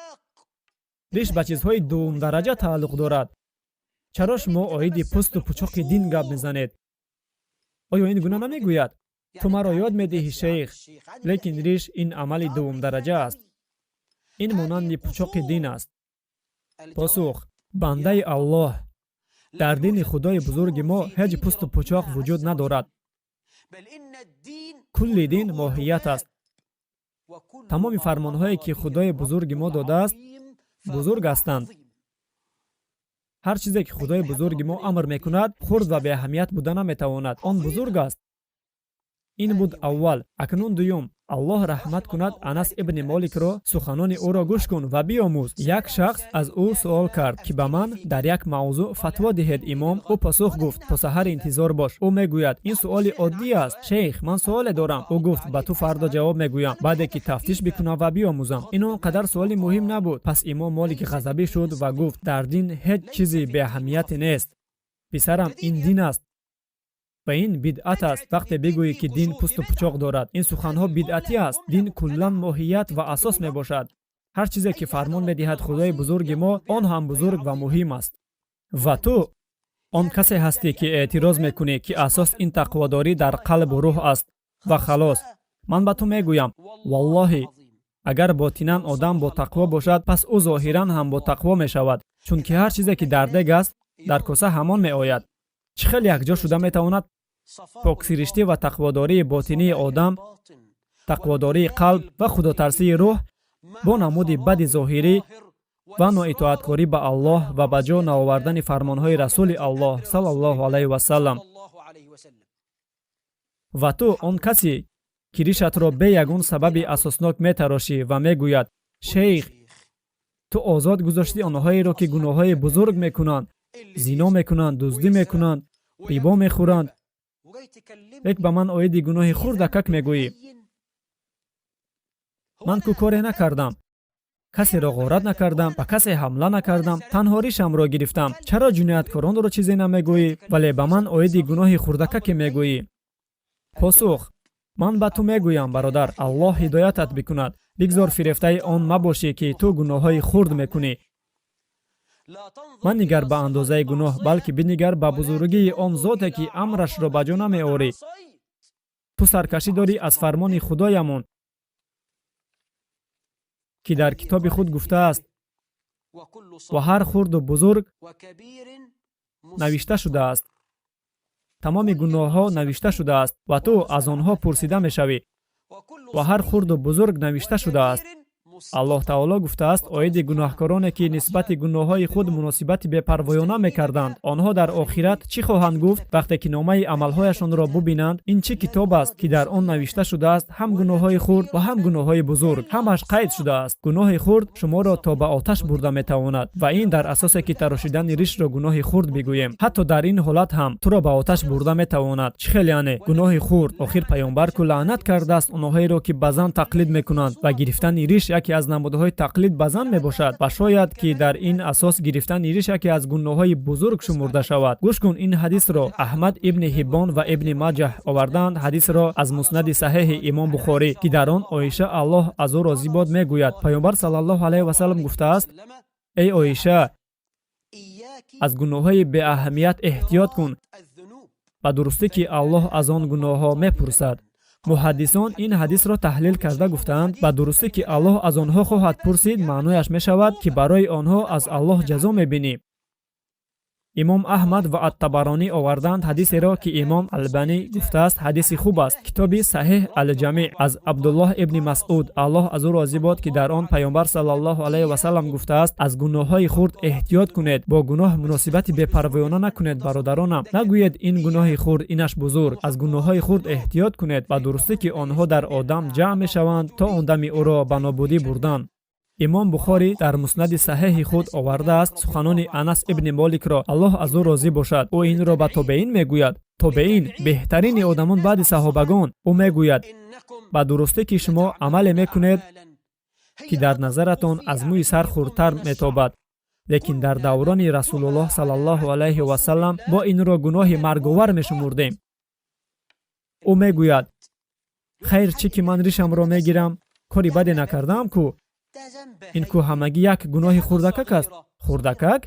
Риш ба чизҳои дуввумдараҷа тааллуқ дорад. Чаро шумо оиди пӯсту пучоқи дин гап мезанед? Оё ин гуна намегӯяд? Ту маро ёд медиҳӣ, шейх, лекин риш ин амали дуввумдараҷа аст, ин монанди пучоқи дин аст. Посух: бандаи Аллоҳ, дар дини Худои бузурги мо ҳеҷ пӯсту пучоқ вуҷуд надорад. Кулли дин моҳият аст. Тамоми фармонҳое ки Худои бузурги мо додааст, бузург ҳастанд. Ҳар чизе ки Худои бузурги мо амр мекунад, хурд ва беаҳамият буда наметавонад. Он бузург аст. Ин буд аввал. Акнун дуюм. Аллоҳ раҳмат кунад Анас ибни Моликро. Суханони ӯро гӯш кун ва биомӯз. Як шахс аз ӯ суол кард, ки ба ман дар як мавзӯъ фатво диҳед, имом. Ӯ посух гуфт: то саҳар интизор бош. Ӯ мегӯяд: ин суоли оддӣ аст, шейх, ман суоле дорам. Ӯ гуфт: ба ту фардо ҷавоб мегӯям, баъде ки тафтиш бикунам ва биомӯзам. Ин он қадар суоли муҳим набуд. Пас имом Молик ғазабӣ шуд ва гуфт: дар дин ҳеҷ чизи беаҳамияте нест, писарам. Ин дин аст ва ин бидъат аст, вақте бигӯӣ, ки дин пусту пучоқ дорад. Ин суханҳо бидъатӣ аст. Дин куллан моҳият ва асос мебошад. Ҳар чизе ки фармон медиҳад Худои бузурги мо, он ҳам бузург ва муҳим аст. Ва ту он касе ҳастӣ, ки эътироз мекунӣ, ки асос ин тақводорӣ дар қалбу рӯҳ аст ва халос. Ман ба ту мегӯям: валлоҳи, агар ботинан одам бо тақво бошад, пас ӯ зоҳиран ҳам бо тақво мешавад, чунки ҳар чизе ки дар дег аст, дар коса ҳамон меояд. Чӣ хел якҷо шуда метавонад поксириштӣ ва тақводории ботинии одам, тақводории қалб ва худотарсии рӯҳ бо намуди бади зоҳирӣ ва ноитоаткорӣ ба Аллоҳ ва ба ҷо наовардани фармонҳои Расули Аллоҳ, саллаллоҳу алайҳи васаллам? Ва ту он касе, ки ришатро бе ягон сабаби асоснок метарошӣ ва мегӯяд: шейх, ту озод гузоштӣ онҳоеро, ки гуноҳҳои бузург мекунанд, зино мекунанд, дуздӣ мекунанд, рибо мехӯранд, лек ба ман оиди гуноҳи хурдакак мегӯӣ. Ман ку коре накардам, касеро ғорат накардам, ба касе ҳамла накардам, танҳо ришамро гирифтам. Чаро ҷинояткоронро чизе намегӯӣ, вале ба ман оиди гуноҳи хурдакаке мегӯӣ? Посух: ман ба ту мегӯям, бародар, Аллоҳ ҳидоятат бикунад. Бигзор фирефтаи он мабошӣ, ки ту гуноҳҳои хурд мекунӣ. Манигар ба андозаи гуноҳ, балки бинигар ба бузургии он зоте, ки амрашро ба ҷо намеорӣ. Ту саркашӣ дорӣ аз фармони Худоямон, ки дар китоби худ гуфтааст: ва ҳар хурду бузург навишта шудааст. Тамоми гуноҳҳо навишта шудааст ва ту аз онҳо пурсида мешавӣ. Ва ҳар хурду бузург навишта шудааст. Аллоҳ таоло гуфтааст оиди гуноҳкороне, ки нисбати гуноҳҳои худ муносибати бепарвоёна мекарданд: онҳо дар охират чӣ хоҳанд гуфт, вақте ки номаи амалҳояшонро бубинанд? Ин чӣ китоб аст, ки дар он навишта шудааст ҳам гуноҳҳои хурд ва ҳам гуноҳҳои бузург, ҳамаш қайд шудааст? Гуноҳи хурд шуморо то ба оташ бурда метавонад. Ва ин дар асосе, ки тарошидани ришро гуноҳи хурд бигӯем, ҳатто дар ин ҳолат ҳам туро ба оташ бурда метавонад. Чӣ хел яъне гуноҳи хурд? Охир паёмбар ку лаънат кардааст онҳоеро, ки ба зан тақлид мекунанд, ва гирифтани риш яке аз намудҳои тақлид ба зан мебошад. Ва шояд, ки дар ин асос гирифтани риш яке аз гуноҳҳои бузург шумурда шавад. Гӯш кун ин ҳадисро. Аҳмад ибни Ҳиббон ва Ибни Маҷаҳ овардаанд ҳадисро аз Муснади Саҳеҳи имом Бухорӣ, ки дар он Оиша, Аллоҳ аз ӯ розӣ бод, мегӯяд: паёмбар саллаллоҳу алайҳи васаллам гуфтааст: эй Оиша, аз гуноҳҳои беаҳамият эҳтиёт кун, ба дурустӣ, ки Аллоҳ аз он гуноҳҳо мепурсад. Муҳаддисон ин ҳадисро таҳлил карда гуфтаанд: ба дурустӣ, ки Аллоҳ аз онҳо хоҳад пурсид, маънояш мешавад, ки барои онҳо аз Аллоҳ ҷазо мебинӣ. Имом Аҳмад ва Аттабаронӣ овардаанд ҳадисеро, ки имом Албанӣ гуфтааст, ҳадиси хуб аст, китоби Саҳеҳ Алҷамеъ, аз Абдуллоҳ ибни Масъуд, Аллоҳ аз ӯ розӣ бод, ки дар он паёмбар саллаллоҳу алайҳи васаллам гуфтааст: аз гуноҳҳои хурд эҳтиёт кунед. Бо гуноҳ муносибати бепарвоёна накунед, бародаронам. Нагӯед: ин гуноҳи хурд, инаш бузург. Аз гуноҳҳои хурд эҳтиёт кунед, ба дурустӣ, ки онҳо дар одам ҷамъ мешаванд то он дами ӯро ба нобудӣ бурдан. Имом Бухорӣ дар Муснади Саҳеҳи худ овардааст суханони Анас ибни Моликро, Аллоҳ аз ӯ розӣ бошад. Ӯ инро ба тобеин мегӯяд. Тобеин беҳтарини одамон баъди саҳобагон. Ӯ мегӯяд: ба дурустӣ, ки шумо амале мекунед, ки дар назаратон аз мӯи сар хурдтар метобад, лекин дар даврони Расулуллоҳ саллаллоҳу алайҳи васаллам мо инро гуноҳи марговар мешумурдем. Ӯ мегӯяд: хайр, чӣ ки ман ришамро мегирам? Кори баде накардаам ку. Ин ку ҳамагӣ як гуноҳи хурдакак аст. Хурдакак?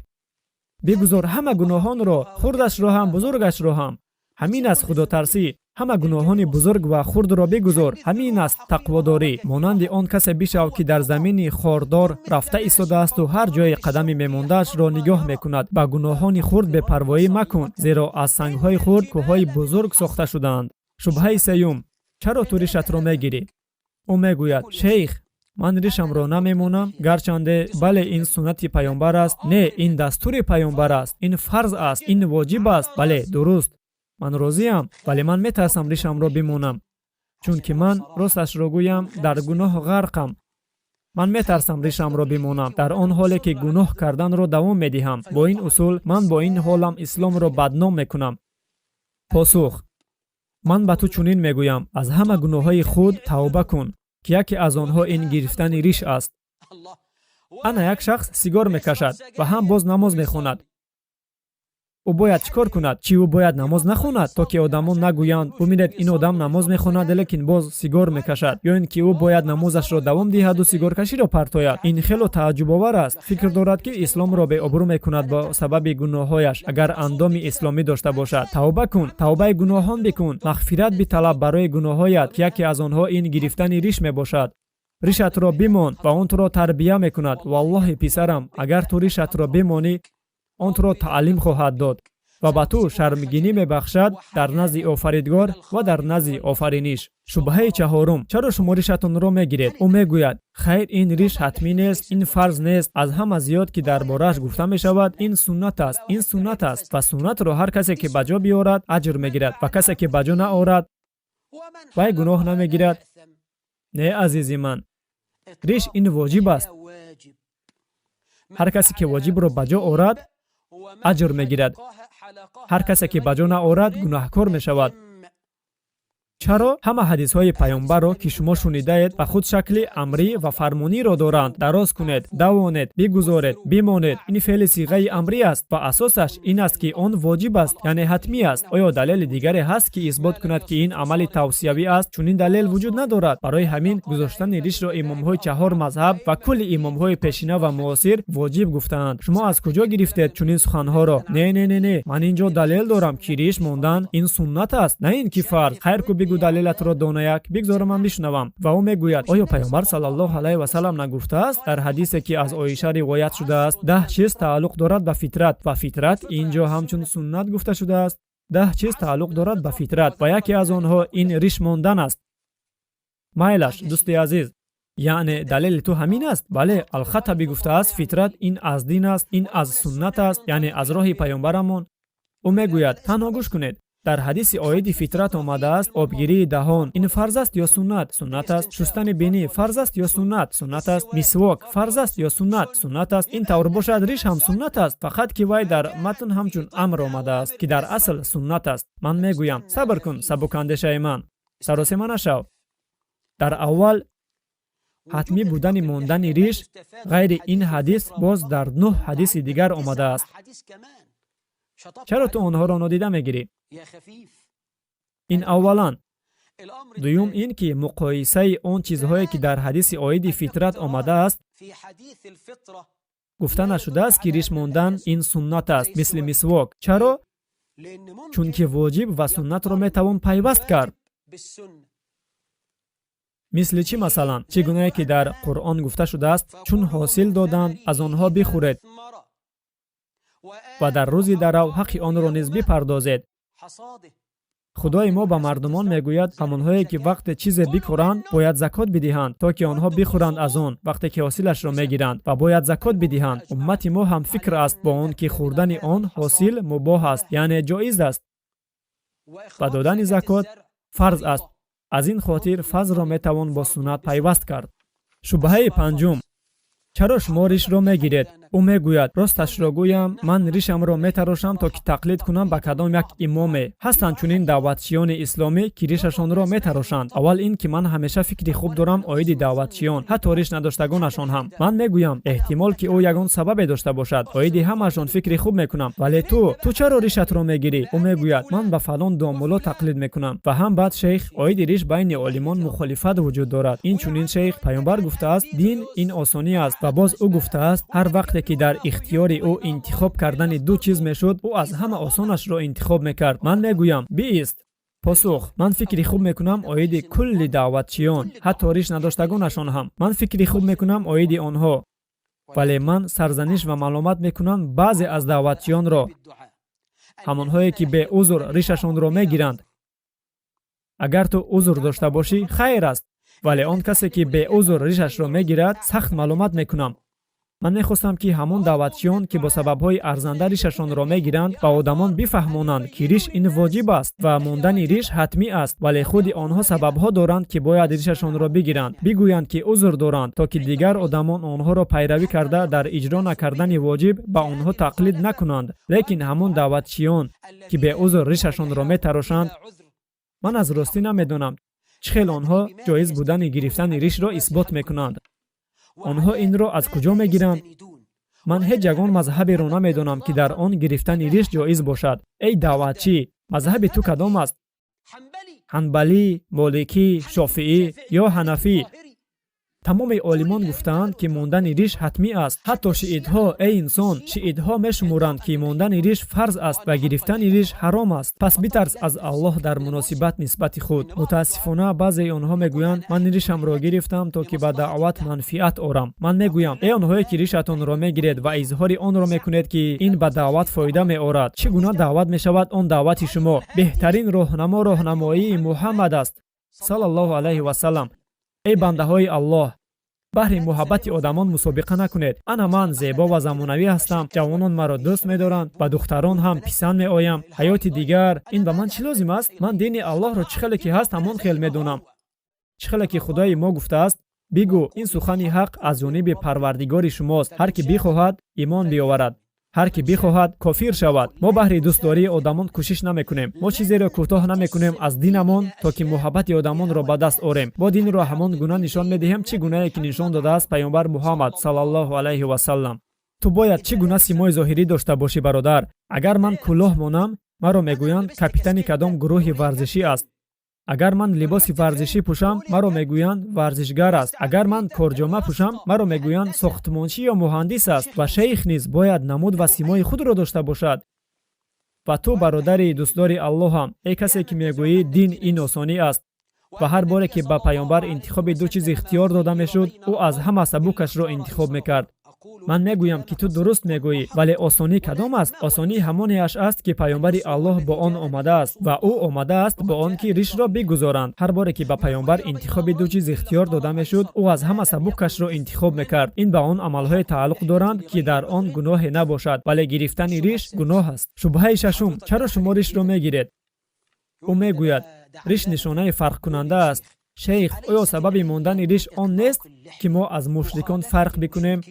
Бигузор ҳама гуноҳонро, хурдашро ҳам, бузургашро ҳам. Ҳамин аст худотарсӣ. Ҳама гуноҳони бузург ва хурдро бигузор. Ҳамин аст тақводорӣ. Монанди он касе бишав, ки дар замини хордор рафта истодаасту ҳар ҷое қадами мемондаашро нигоҳ мекунад. Ба гуноҳони хурд бепарвоӣ макун, зеро аз сангҳои хурд кӯҳҳои бузург сохта шудаанд. Шубҳаи сеюм: чаро ту ришатро мегирӣ? Ӯ мегӯяд: шейх, ман ришамро намемонам, гарчанде бале, ин суннати паёмбар аст. Не, ин дастури паёмбар аст, ин фарз аст, ин воҷиб аст. Бале, дуруст, ман розиам, вале ман метарсам ришамро бимонам. Чунки ман, росташро гӯям, дар гуноҳ ғарқам. Ман метарсам ришамро бимонам, дар он ҳоле ки гуноҳ карданро давом медиҳам. Бо ин усул ман бо ин ҳолам исломро бадном мекунам. Посух: ман ба ту чунин мегӯям: аз ҳама гуноҳҳои худ тавба кун, ки яке аз онҳо ин гирифтани риш аст. Ана як шахс сигор мекашад ва ҳам боз намоз мехонад. Ӯ бояд чӣ кор кунад? Чӣ, ӯ бояд намоз нахонад, то ки одамон нагӯянд: «Бубинед, ин одам намоз мехонад, лекин боз сигор мекашад»? Ё ин ки ӯ бояд намозашро давом диҳаду сигоркаширо партояд? Ин хело тааҷҷубовар аст. Фикр дорад, ки исломро беобрӯ мекунад бо сабаби гуноҳҳояш, агар андоми исломӣ дошта бошад. Тавба кун, тавбаи гуноҳон бикун, мағфират биталаб барои гуноҳҳоят, ки яке аз онҳо ин гирифтани риш мебошад. Ришатро бимон ва он туро тарбия мекунад. Валлоҳи, писарам, агар ту ришатро бимонӣ, он туро таълим хоҳад дод ва ба ту шармгинӣ мебахшад дар назди Офаридгор ва дар назди офариниш. Шубҳаи чаҳорум: чаро шумо ришатонро мегиред? Ӯ мегӯяд: хайр, ин риш ҳатмӣ нест, ин фарз нест. Аз ҳама зиёд, ки дар борааш гуфта мешавад, ин суннат аст. Ин суннат аст ва суннатро ҳар касе ки ба ҷо биёрад, аҷр мегирад ва касе ки ба ҷо наорад, вай гуноҳ намегирад. Не, азизи ман, риш ин воҷиб аст. Ҳар касе ки воҷибро ба ҷо орад, аҷр мегирад. Ҳар касе ки ба ҷо наорад, гунаҳкор мешавад. Чаро? Ҳама ҳадисҳои паёмбарро, ки шумо шунидаед, ба худ шакли амрӣ ва фармониро доранд: дароз кунед, давонед, бигузоред, бимонед. Ин феъли сиғаи амрӣ аст ва асосаш ин аст, ки он воҷиб аст, яъне ҳатмӣ аст. Оё далели дигаре ҳаст, ки исбот кунад, ки ин амали тавсиявӣ аст? Чунин далел вуҷуд надорад. Барои ҳамин гузоштани ришро имомҳои чаҳор мазҳаб ва кулли имомҳои пешина ва муосир воҷиб гуфтаанд. Шумо аз куҷо гирифтед чунин суханҳоро? Не, не, не, не, ман ин ҷо далел дорам, ки риш мондан ин суннат аст, на ин ки фарз. Хайр ку, бигӯ далелатро, донаяк, бигзор ман бишунавам. Ва ӯ мегӯяд: оё паёмбар саллаллоҳу алайҳи васаллам нагуфтааст дар ҳадисе, ки аз Оиша ривоят шудааст: 10 чиз тааллуқ дорад ба фитрат ва фитрат ин ҷо ҳамчун суннат гуфта шудааст. 10 чиз тааллуқ дорад ба фитрат ва яке аз онҳо ин риш мондан аст. Майлаш, дӯсти азиз, яъне далели ту ҳамин аст? Бале, Алхатабӣ гуфтааст: фитрат ин аз дин аст, ин аз суннат аст, яъне аз роҳи паёмбарамон. Ӯ мегӯяд: танҳо гӯш кунед, дар ҳадиси оиди фитрат омадааст: обгирии даҳон ин фарз аст ё суннат? Суннат аст. Шустани бинӣ фарз аст ё суннат? Суннат аст. Мисвок фарз аст ё суннат? Суннат аст. Ин тавр бошад, риш ҳам суннат аст, фақат ки вай дар матн ҳамчун амр омадааст, ки дар асл суннат аст. Ман мегӯям: сабр кун, сабукандешаи ман, саросема нашав. Дар аввал, ҳатмӣ будани мондани риш ғайри ин ҳадис боз дар нӯҳ ҳадиси дигар омадааст. Чаро ту онҳоро нодида мегирӣ? Ин аввалан. Дуюм ин ки муқоисаи он чизҳое, ки дар ҳадиси оиди фитрат омадааст, гуфта нашудааст, ки риш мондан ин суннат аст, мисли мисвок. Чаро? Чунки воҷиб ва суннатро метавон пайваст кард. Мисли чӣ, масалан? Чӣ гунае ки дар Қуръон гуфта шудааст: чун ҳосил доданд, аз онҳо бихӯред ва дар рӯзи дарав ҳаққи онро низ бипардозед. Худои мо ба мардумон мегӯяд, ҳамонҳое ки вақте чизе бикоранд, бояд закот бидиҳанд, то ки онҳо бихӯранд аз он, вақте ки ҳосилашро мегиранд, ва бояд закот бидиҳанд. Уммати мо ҳам фикр аст бо он, ки хӯрдани он ҳосил мубоҳ аст, яъне ҷоиз аст, ва додани закот фарз аст. Аз ин хотир фарзро метавон бо суннат пайваст кард. Шубҳаи панҷум: чаро шумо ришро мегиред? Ӯ мегӯяд: росташро гӯям, ман ришамро метарошам, то ки тақлид кунам ба кадом як имоме. Ҳастанд чунин даъватчиёни исломӣ, ки ришашонро метарошанд. Аввал ин ки ман ҳамеша фикри хуб дорам оиди даъватчиён, ҳатто риш надоштагонашон ҳам. Ман мегӯям, эҳтимол, ки ӯ ягон сабабе дошта бошад. Оиди ҳамаашон фикри хуб мекунам. Вале ту чаро ришатро мегирӣ? Ӯ мегӯяд: ман ба фалон домулло тақлид мекунам. Ва ҳам баъд, шейх, оиди риш байни олимон мухолифат вуҷуд дорад. Ин чунин, шейх, паёмбар гуфтааст: дин ин осонӣ аст. Ва боз ӯ гуфтааст, ҳар вақте ки дар ихтиёри ӯ интихоб кардани ду чиз мешуд, ӯ аз ҳама осонашро интихоб мекард. Ман мегӯям: биист. Посух: ман фикри хуб мекунам оиди кулли даъватчиён, ҳатто риш надоштагонашон ҳам. Ман фикри хуб мекунам оиди онҳо, вале ман сарзаниш ва маломат мекунам баъзе аз даъватчиёнро, ҳамонҳое ки беузр ришашонро мегиранд. Агар ту узр дошта бошӣ, хайр аст, вале он касе ки беузр ришашро мегирад, сахт маломат мекунам. Ман мехостам, ки ҳамон даъватчиён, ки бо сабабҳои арзанда ришашонро мегиранд, ба одамон бифаҳмонанд, ки риш ин воҷиб аст ва мондани риш ҳатмӣ аст, вале худи онҳо сабабҳо доранд, ки бояд ришашонро бигиранд, бигӯянд, ки узр доранд, то ки дигар одамон онҳоро пайравӣ карда, дар иҷро накардани воҷиб ба онҳо тақлид накунанд. Лекин ҳамон даъватчиён, ки беузр ришашонро метарошанд, ман аз ростӣ намедонам, чӣ хел онҳо ҷоиз будани гирифтани ришро исбот мекунанд. Онҳо инро аз куҷо мегиранд? Ман ҳеҷ ягон мазҳаберо намедонам, ки дар он гирифтани риш ҷоиз бошад. Эй даъватчӣ, мазҳаби ту кадом аст? Ҳанбалӣ, моликӣ, шофиӣ ё ҳанафӣ? Тамоми олимон гуфтаанд, ки мондани риш ҳатмӣ аст. Ҳатто шиитҳо, эй инсон, шиитҳо мешуморанд, ки мондани риш фарз аст ва гирифтани риш ҳаром аст. Пас битарс аз Аллоҳ дар муносибат нисбати худ. Мутаассифона, баъзеи онҳо мегӯянд: «Ман ришамро гирифтам, то ки ба даъват манфиат орам». Ман мегӯям: эй онҳое, ки ришатонро мегиред ва изҳори онро мекунед, ки ин ба даъват фоида меорад, чӣ гуна даъват мешавад он даъвати шумо? Беҳтарин роҳнамо роҳнамоии Муҳаммад аст, саллаллоҳу алайҳи васаллам. Эй бандаҳои Аллоҳ, баҳри муҳаббати одамон мусобиқа накунед. Ана ман зебо ва замонавӣ ҳастам, ҷавонон маро дӯст медоранд, ба духтарон ҳам писанд меоям. Ҳаёти дигар ин ба ман чӣ лозим аст? Ман дини Аллоҳро чӣ хеле ки ҳаст, ҳамон хел медонам, чӣ хеле ки Худои мо гуфтааст: «Бигӯ, ин сухани ҳақ аз ҷониби Парвардигори шумост. Ҳар ки бихоҳад, имон биёварад, ҳар ки бихоҳад, кофир шавад». Мо баҳри дӯстдории одамон кӯшиш намекунем. Мо чизеро кӯтоҳ намекунем аз динамон, то ки муҳаббати одамонро ба даст орем. Мо динро ҳамон гуна нишон медиҳем, чӣ гунае ки нишон додааст паёмбар Муҳаммад, саллаллоҳу алайҳи васаллам. Ту бояд чӣ гуна симои зоҳирӣ дошта бошӣ, бародар? Агар ман кӯлоҳ монам, маро мегӯянд, капитани кадом гурӯҳи варзишӣ аст. Агар ман либоси варзишӣ пӯшам, маро мегӯянд, варзишгар аст. Агар ман корҷома пӯшам, маро мегӯянд, сохтмончӣ ё муҳандис аст. Ва шейх низ бояд намуд ва симои худро дошта бошад. Ва ту, бародари дӯстдори Аллоҳам, эй касе, ки мегӯӣ, дин ин осонӣ аст, ва ҳар боре ки ба паёмбар интихоби ду чиз ихтиёр дода мешуд, ӯ аз ҳама сабукашро интихоб мекард, ман мегӯям, ки ту дуруст мегӯӣ, вале осонӣ кадом аст? Осонӣ ҳамонеаш аст, ки паёмбари Аллоҳ бо он омадааст, ва ӯ омадааст бо он, ки ришро бигузоранд. Ҳар боре ки ба паёмбар интихоби ду чиз ихтиёр дода мешуд, ӯ аз ҳама сабукашро интихоб мекард. Ин ба он амалҳое тааллуқ доранд, ки дар он гуноҳе набошад, вале гирифтани риш гуноҳ аст. Шубҳаи шашум: чаро шумо ришро мегиред? Ӯ мегӯяд, риш нишонаи фарқкунанда аст. Шейх, оё сабаби мондани риш он нест, ки мо аз мушрикон фарқ бикунем?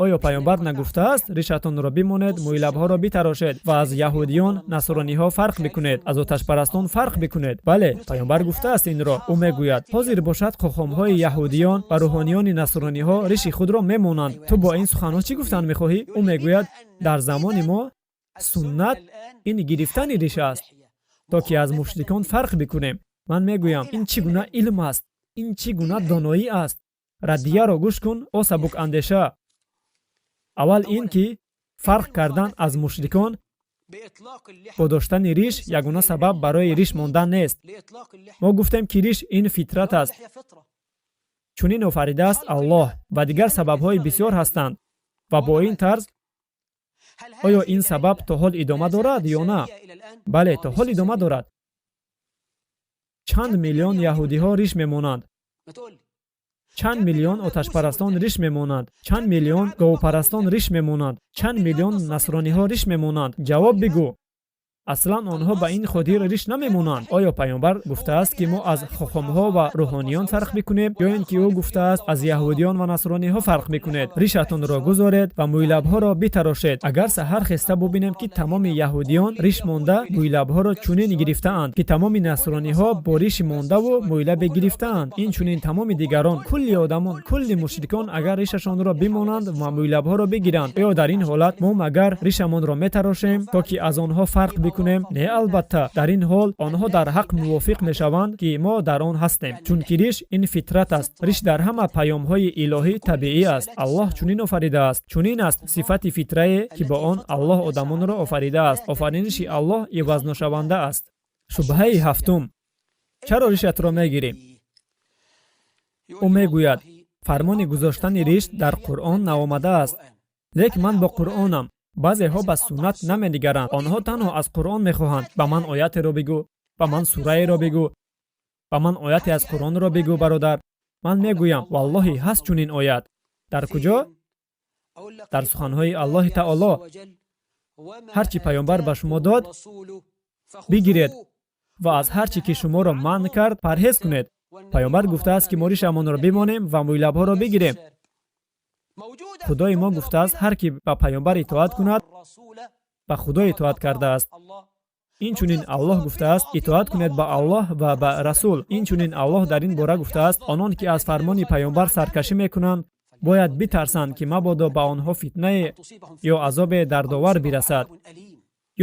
Оё паёмбар нагуфтааст: «Ришатонро бимонед, мӯйлабҳоро битарошед ва аз яҳудиён, насрониҳо фарқ бикунед, аз оташпарастон фарқ бикунед»? Бале, паёмбар гуфтааст инро. Ӯ мегӯяд, ҳозир бошад, хохомҳои яҳудиён ва рӯҳониёни насрониҳо риши худро мемонанд. Ту бо ин суханҳо чӣ гуфтан мехоҳӣ? Ӯ мегӯяд, дар замони мо суннат ин гирифтани риш аст, то ки аз мушрикон фарқ бикунем. Ман мегӯям, ин чӣ гуна илм аст? Ин чӣ гуна доноӣ аст? Раддияро гӯш кун, о сабукандеша. Аввал ин ки фарқ кардан аз мушрикон бо доштани риш ягона сабаб барои риш мондан нест. Мо гуфтем, ки риш ин фитрат аст, чунин офаридааст Аллоҳ, ва дигар сабабҳои бисёр ҳастанд. Ва бо ин тарз, оё ин сабаб то ҳол идома дорад ё на? Бале, то ҳол идома дорад. Чанд миллион яҳудиҳо риш мемонанд? Чанд миллион оташпарастон риш мемонанд? Чанд миллион говпарастон риш мемонанд? Чанд миллион насрониҳо риш мемонанд? Ҷавоб бигӯ. Аслан онҳо ба ин хотир риш намемонанд. Оё паёмбар гуфтааст, ки мо аз хохомҳо ва рӯҳониён фарқ мекунем, ё ин ки ӯ гуфтааст, аз яҳудиён ва насрониҳо фарқ мекунед, ришатонро гузоред ва мӯйлабҳоро битарошед? Агар саҳар хеста бубинем, ки тамоми яҳудиён риш монда, мӯйлабҳоро чунин гирифтаанд, ки тамоми насрониҳо бо риши мондаву мӯйлабе гирифтаанд, инчунин тамоми дигарон, кулли одамон, кулли мушрикон агар ришашонро бимонанд ва мӯйлабҳоро бигиранд, оё дар ин ҳолат мо магар ришамонро метарошем, то ки аз онҳо фарқ бикунем? Не, албатта. Дар ин ҳол онҳо дар ҳақ мувофиқ мешаванд, ки мо дар он ҳастем, чунки риш ин фитрат аст. Риш дар ҳама паёмҳои илоҳӣ табиӣ аст. Аллоҳ чунин офаридааст. Чунин аст сифати фитрае, ки бо он Аллоҳ одамонро офаридааст. Офариниши Аллоҳ ивазношаванда аст. Шубҳаи ҳафтум: чаро ришатро мегирӣ? Ӯ мегӯяд, фармони гузоштани риш дар Қуръон наомадааст. Лек ман бо Қуръонам. Баъзеҳо ба суннат наменигаранд, онҳо танҳо аз Қуръон мехоҳанд: «Ба ман оятеро бигӯ, ба ман сураеро бигӯ, ба ман ояте аз Қуръонро бигӯ, бародар». Ман мегӯям, валлоҳи, ҳаст чунин оят. Дар куҷо? Дар суханҳои Аллоҳи Таоло. Ҳар чӣ паёмбар ба шумо дод, бигиред ва аз ҳар чӣ ки шуморо манъ кард, парҳез кунед. Паёмбар гуфтааст, ки мо ришамонро бимонем ва мӯйлабҳоро бигирем. Худои мо гуфтааст, ҳар ки ба паёмбар итоат кунад, ба Худо итоат кардааст. Инчунин Аллоҳ гуфтааст, итоат кунед ба Аллоҳ ва ба Расул. Инчунин Аллоҳ дар ин бора гуфтааст, онон ки аз фармони паёмбар саркашӣ мекунанд, бояд битарсанд, ки мабодо ба онҳо фитнае ё азобе дардовар бирасад.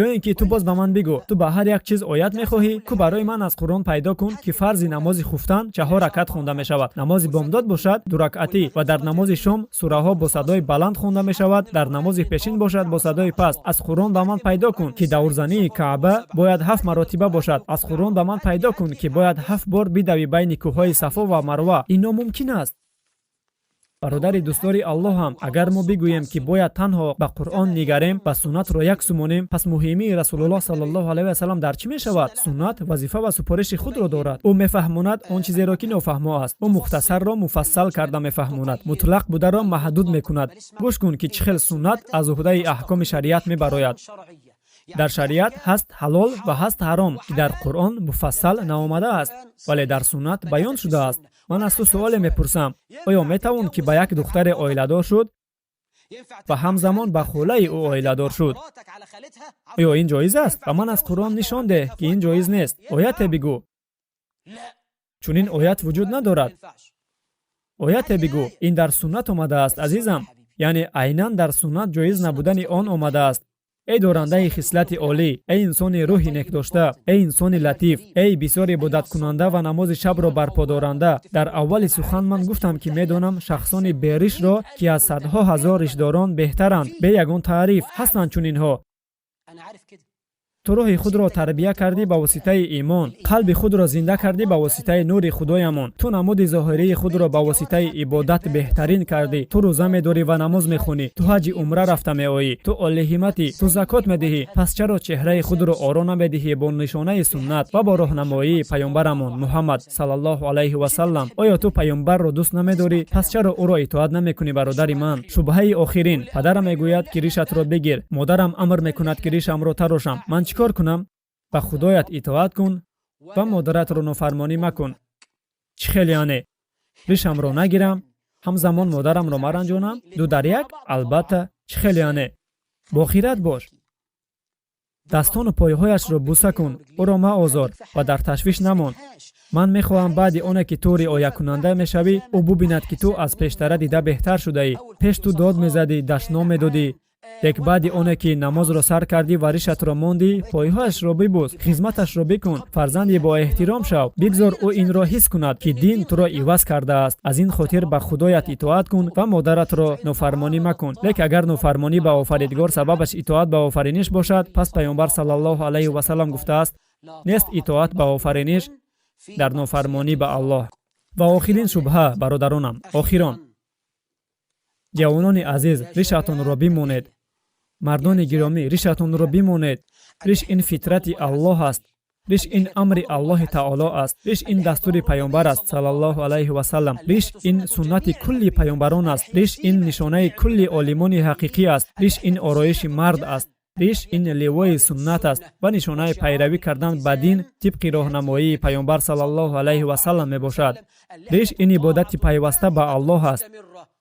Ё ин ки ту боз ба ман бигӯ, ту ба ҳар як чиз оят мехоҳӣ? Ку барои ман аз Қуръон пайдо кун, ки фарзи намози хуфтан чаҳор ракат хонда мешавад, намози бомдод бошад дуракатӣ ва дар намози шом сураҳо бо садои баланд хонда мешавад, дар намози пешин бошад бо садои паст. Аз Қуръон ба ман пайдо кун, ки даврзании Каъба бояд ҳафт маротиба бошад. Аз Қуръон ба ман пайдо кун, ки бояд ҳафт бор бидавӣ байни кӯҳҳои Сафо ва Марва. Ин номумкин аст. Бародари дӯстдори Аллоҳам, агар мо бигӯем, ки бояд танҳо ба Қуръон нигарем ва суннатро як су монем, пас муҳимии Расулуллоҳ саллаллоҳу алайҳи васаллам дар чӣ мешавад? Суннат вазифа ва супориши худро дорад. Ӯ мефаҳмонад он чизеро, ки нофаҳмо аст. Ӯ мухтасарро муфассал карда мефаҳмонад, мутлақ бударо маҳдуд мекунад. Гӯш кун, ки чӣ хел суннат аз уҳдаи аҳкоми шариат мебарояд. Дар шариат ҳаст ҳалол ва ҳаст ҳаром, ки дар Қуръон муфассал наомадааст, вале дар суннат баён шудааст. Ман аз ту суоле мепурсам: оё метавон, ки ба як духтаре оиладор шуд ва ҳамзамон ба холаи ӯ оиладор шуд? Оё ин ҷоиз аст? Ба ман аз Қуръон нишон деҳ, ки ин ҷоиз нест. Ояте бигӯ. Чунин оят вуҷуд надорад. Ояте бигӯ. Ин дар суннат омадааст, азизам, яъне айнан дар суннат ҷоиз набудани он омадааст. Эй дорандаи хислати олӣ, эй инсони рӯҳи некдошта, эй инсони латиф, эй бисёр ибодаткунанда ва намози шабро барподоранда, дар аввали сухан ман гуфтам, ки медонам шахсони беришро, ки аз садҳо ҳазор ришдорон беҳтаранд. Бе ягон таъриф ҳастанд чунинҳо. Ту рӯҳи худро тарбия кардӣ ба воситаи имон, қалби худро зинда кардӣ ба воситаи нури Худоямон. Ту намуди зоҳирии худро ба воситаи ибодат беҳтарин кардӣ. Ту рӯза медорӣ ва намоз мехонӣ, ту ҳаҷи умра рафта меоӣ, ту олиҳиматӣ, ту закот медиҳӣ. Пас чаро чеҳраи худро оро намедиҳӣ бо нишонаи суннат ва бо роҳнамоии паёмбарамон Муҳаммад саллаллоҳу алайҳи васаллам? Оё ту паёмбарро дӯст намедорӣ? Пас чаро ӯро итоат намекунӣ, бародари ман? Шубҳаи охирин. Падарам мегӯяд, ки ришатро бигир, модарам амр мекунад, ки ришамро тарошам. Ман чӣ кор кунам? Ба Худоят итоат кун ва модаратро нофармонӣ макун. Чӣ хел яъне? Ришамро нагирам, ҳамзамон модарамро маранҷонам? Ду дар як? Албатта. Чӣ хел яъне? Бохират бош, дастону пойҳояшро буса кун, ӯро маозор ва дар ташвиш намон. Ман мехоҳам, баъди оне ки ту риоякунанда мешавӣ, ӯ бубинад, ки ту аз пештара дида беҳтар шудаӣ. Пеш ту дод мезадӣ, дашном медодӣ, лек баъди оне ки намозро сар кардӣ ва ришатро мондӣ, пойҳояшро бибӯс, хизматашро бикун, фарзанди боэҳтиром шав. Бигзор ӯ инро ҳис кунад, ки дин туро иваз кардааст. Аз ин хотир ба Худоят итоат кун ва модаратро нофармонӣ макун. Лек агар нофармонӣ ба Офаридгор сабабаш итоат ба офариниш бошад, пас паёмбар саллаллоҳу алайҳи васаллам гуфтааст: нест итоат ба офариниш дар нофармонӣ ба Аллоҳ. Ва охирин шубҳа, бародаронам, охирон. Ҷавонони азиз, ришатонро бимонед. Мардони гиромӣ, ришатонро бимонед. Риш ин фитрати Аллоҳ аст, риш ин амри Аллоҳи Таоло аст, риш ин дастури паёмбар аст саллаллоҳу алайҳи васаллам, риш ин суннати кулли паёмбарон аст, риш ин нишонаи кулли олимони ҳақиқӣ аст, риш ин ороиши мард аст, риш ин ливои суннат аст ва нишонаи пайравӣ кардан ба дин тибқи роҳнамоии паёмбар саллаллоҳу алайҳи васаллам мебошад. Риш ин ибодати пайваста ба Аллоҳ аст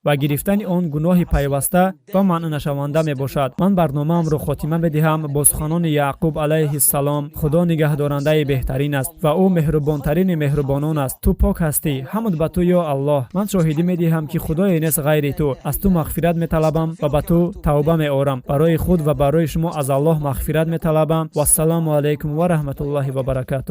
ва гирифтани он гуноҳи пайваста ва манънашаванда мебошад. Ман барномаамро хотима медиҳам бо суханони Яъқуб алайҳиссалом: Худо нигаҳдорандаи беҳтарин аст ва ӯ меҳрубонтарини меҳрубонон аст. Ту пок ҳастӣ, ҳамд ба ту, ё Аллоҳ. Ман шоҳидӣ медиҳам, ки худое нест ғайри ту. Аз ту мағфират металабам ва ба ту тавба меорам. Барои худ ва барои шумо аз Аллоҳ мағфират металабам. Вассалому алайкум ва раҳматуллоҳи ва баракатуҳ.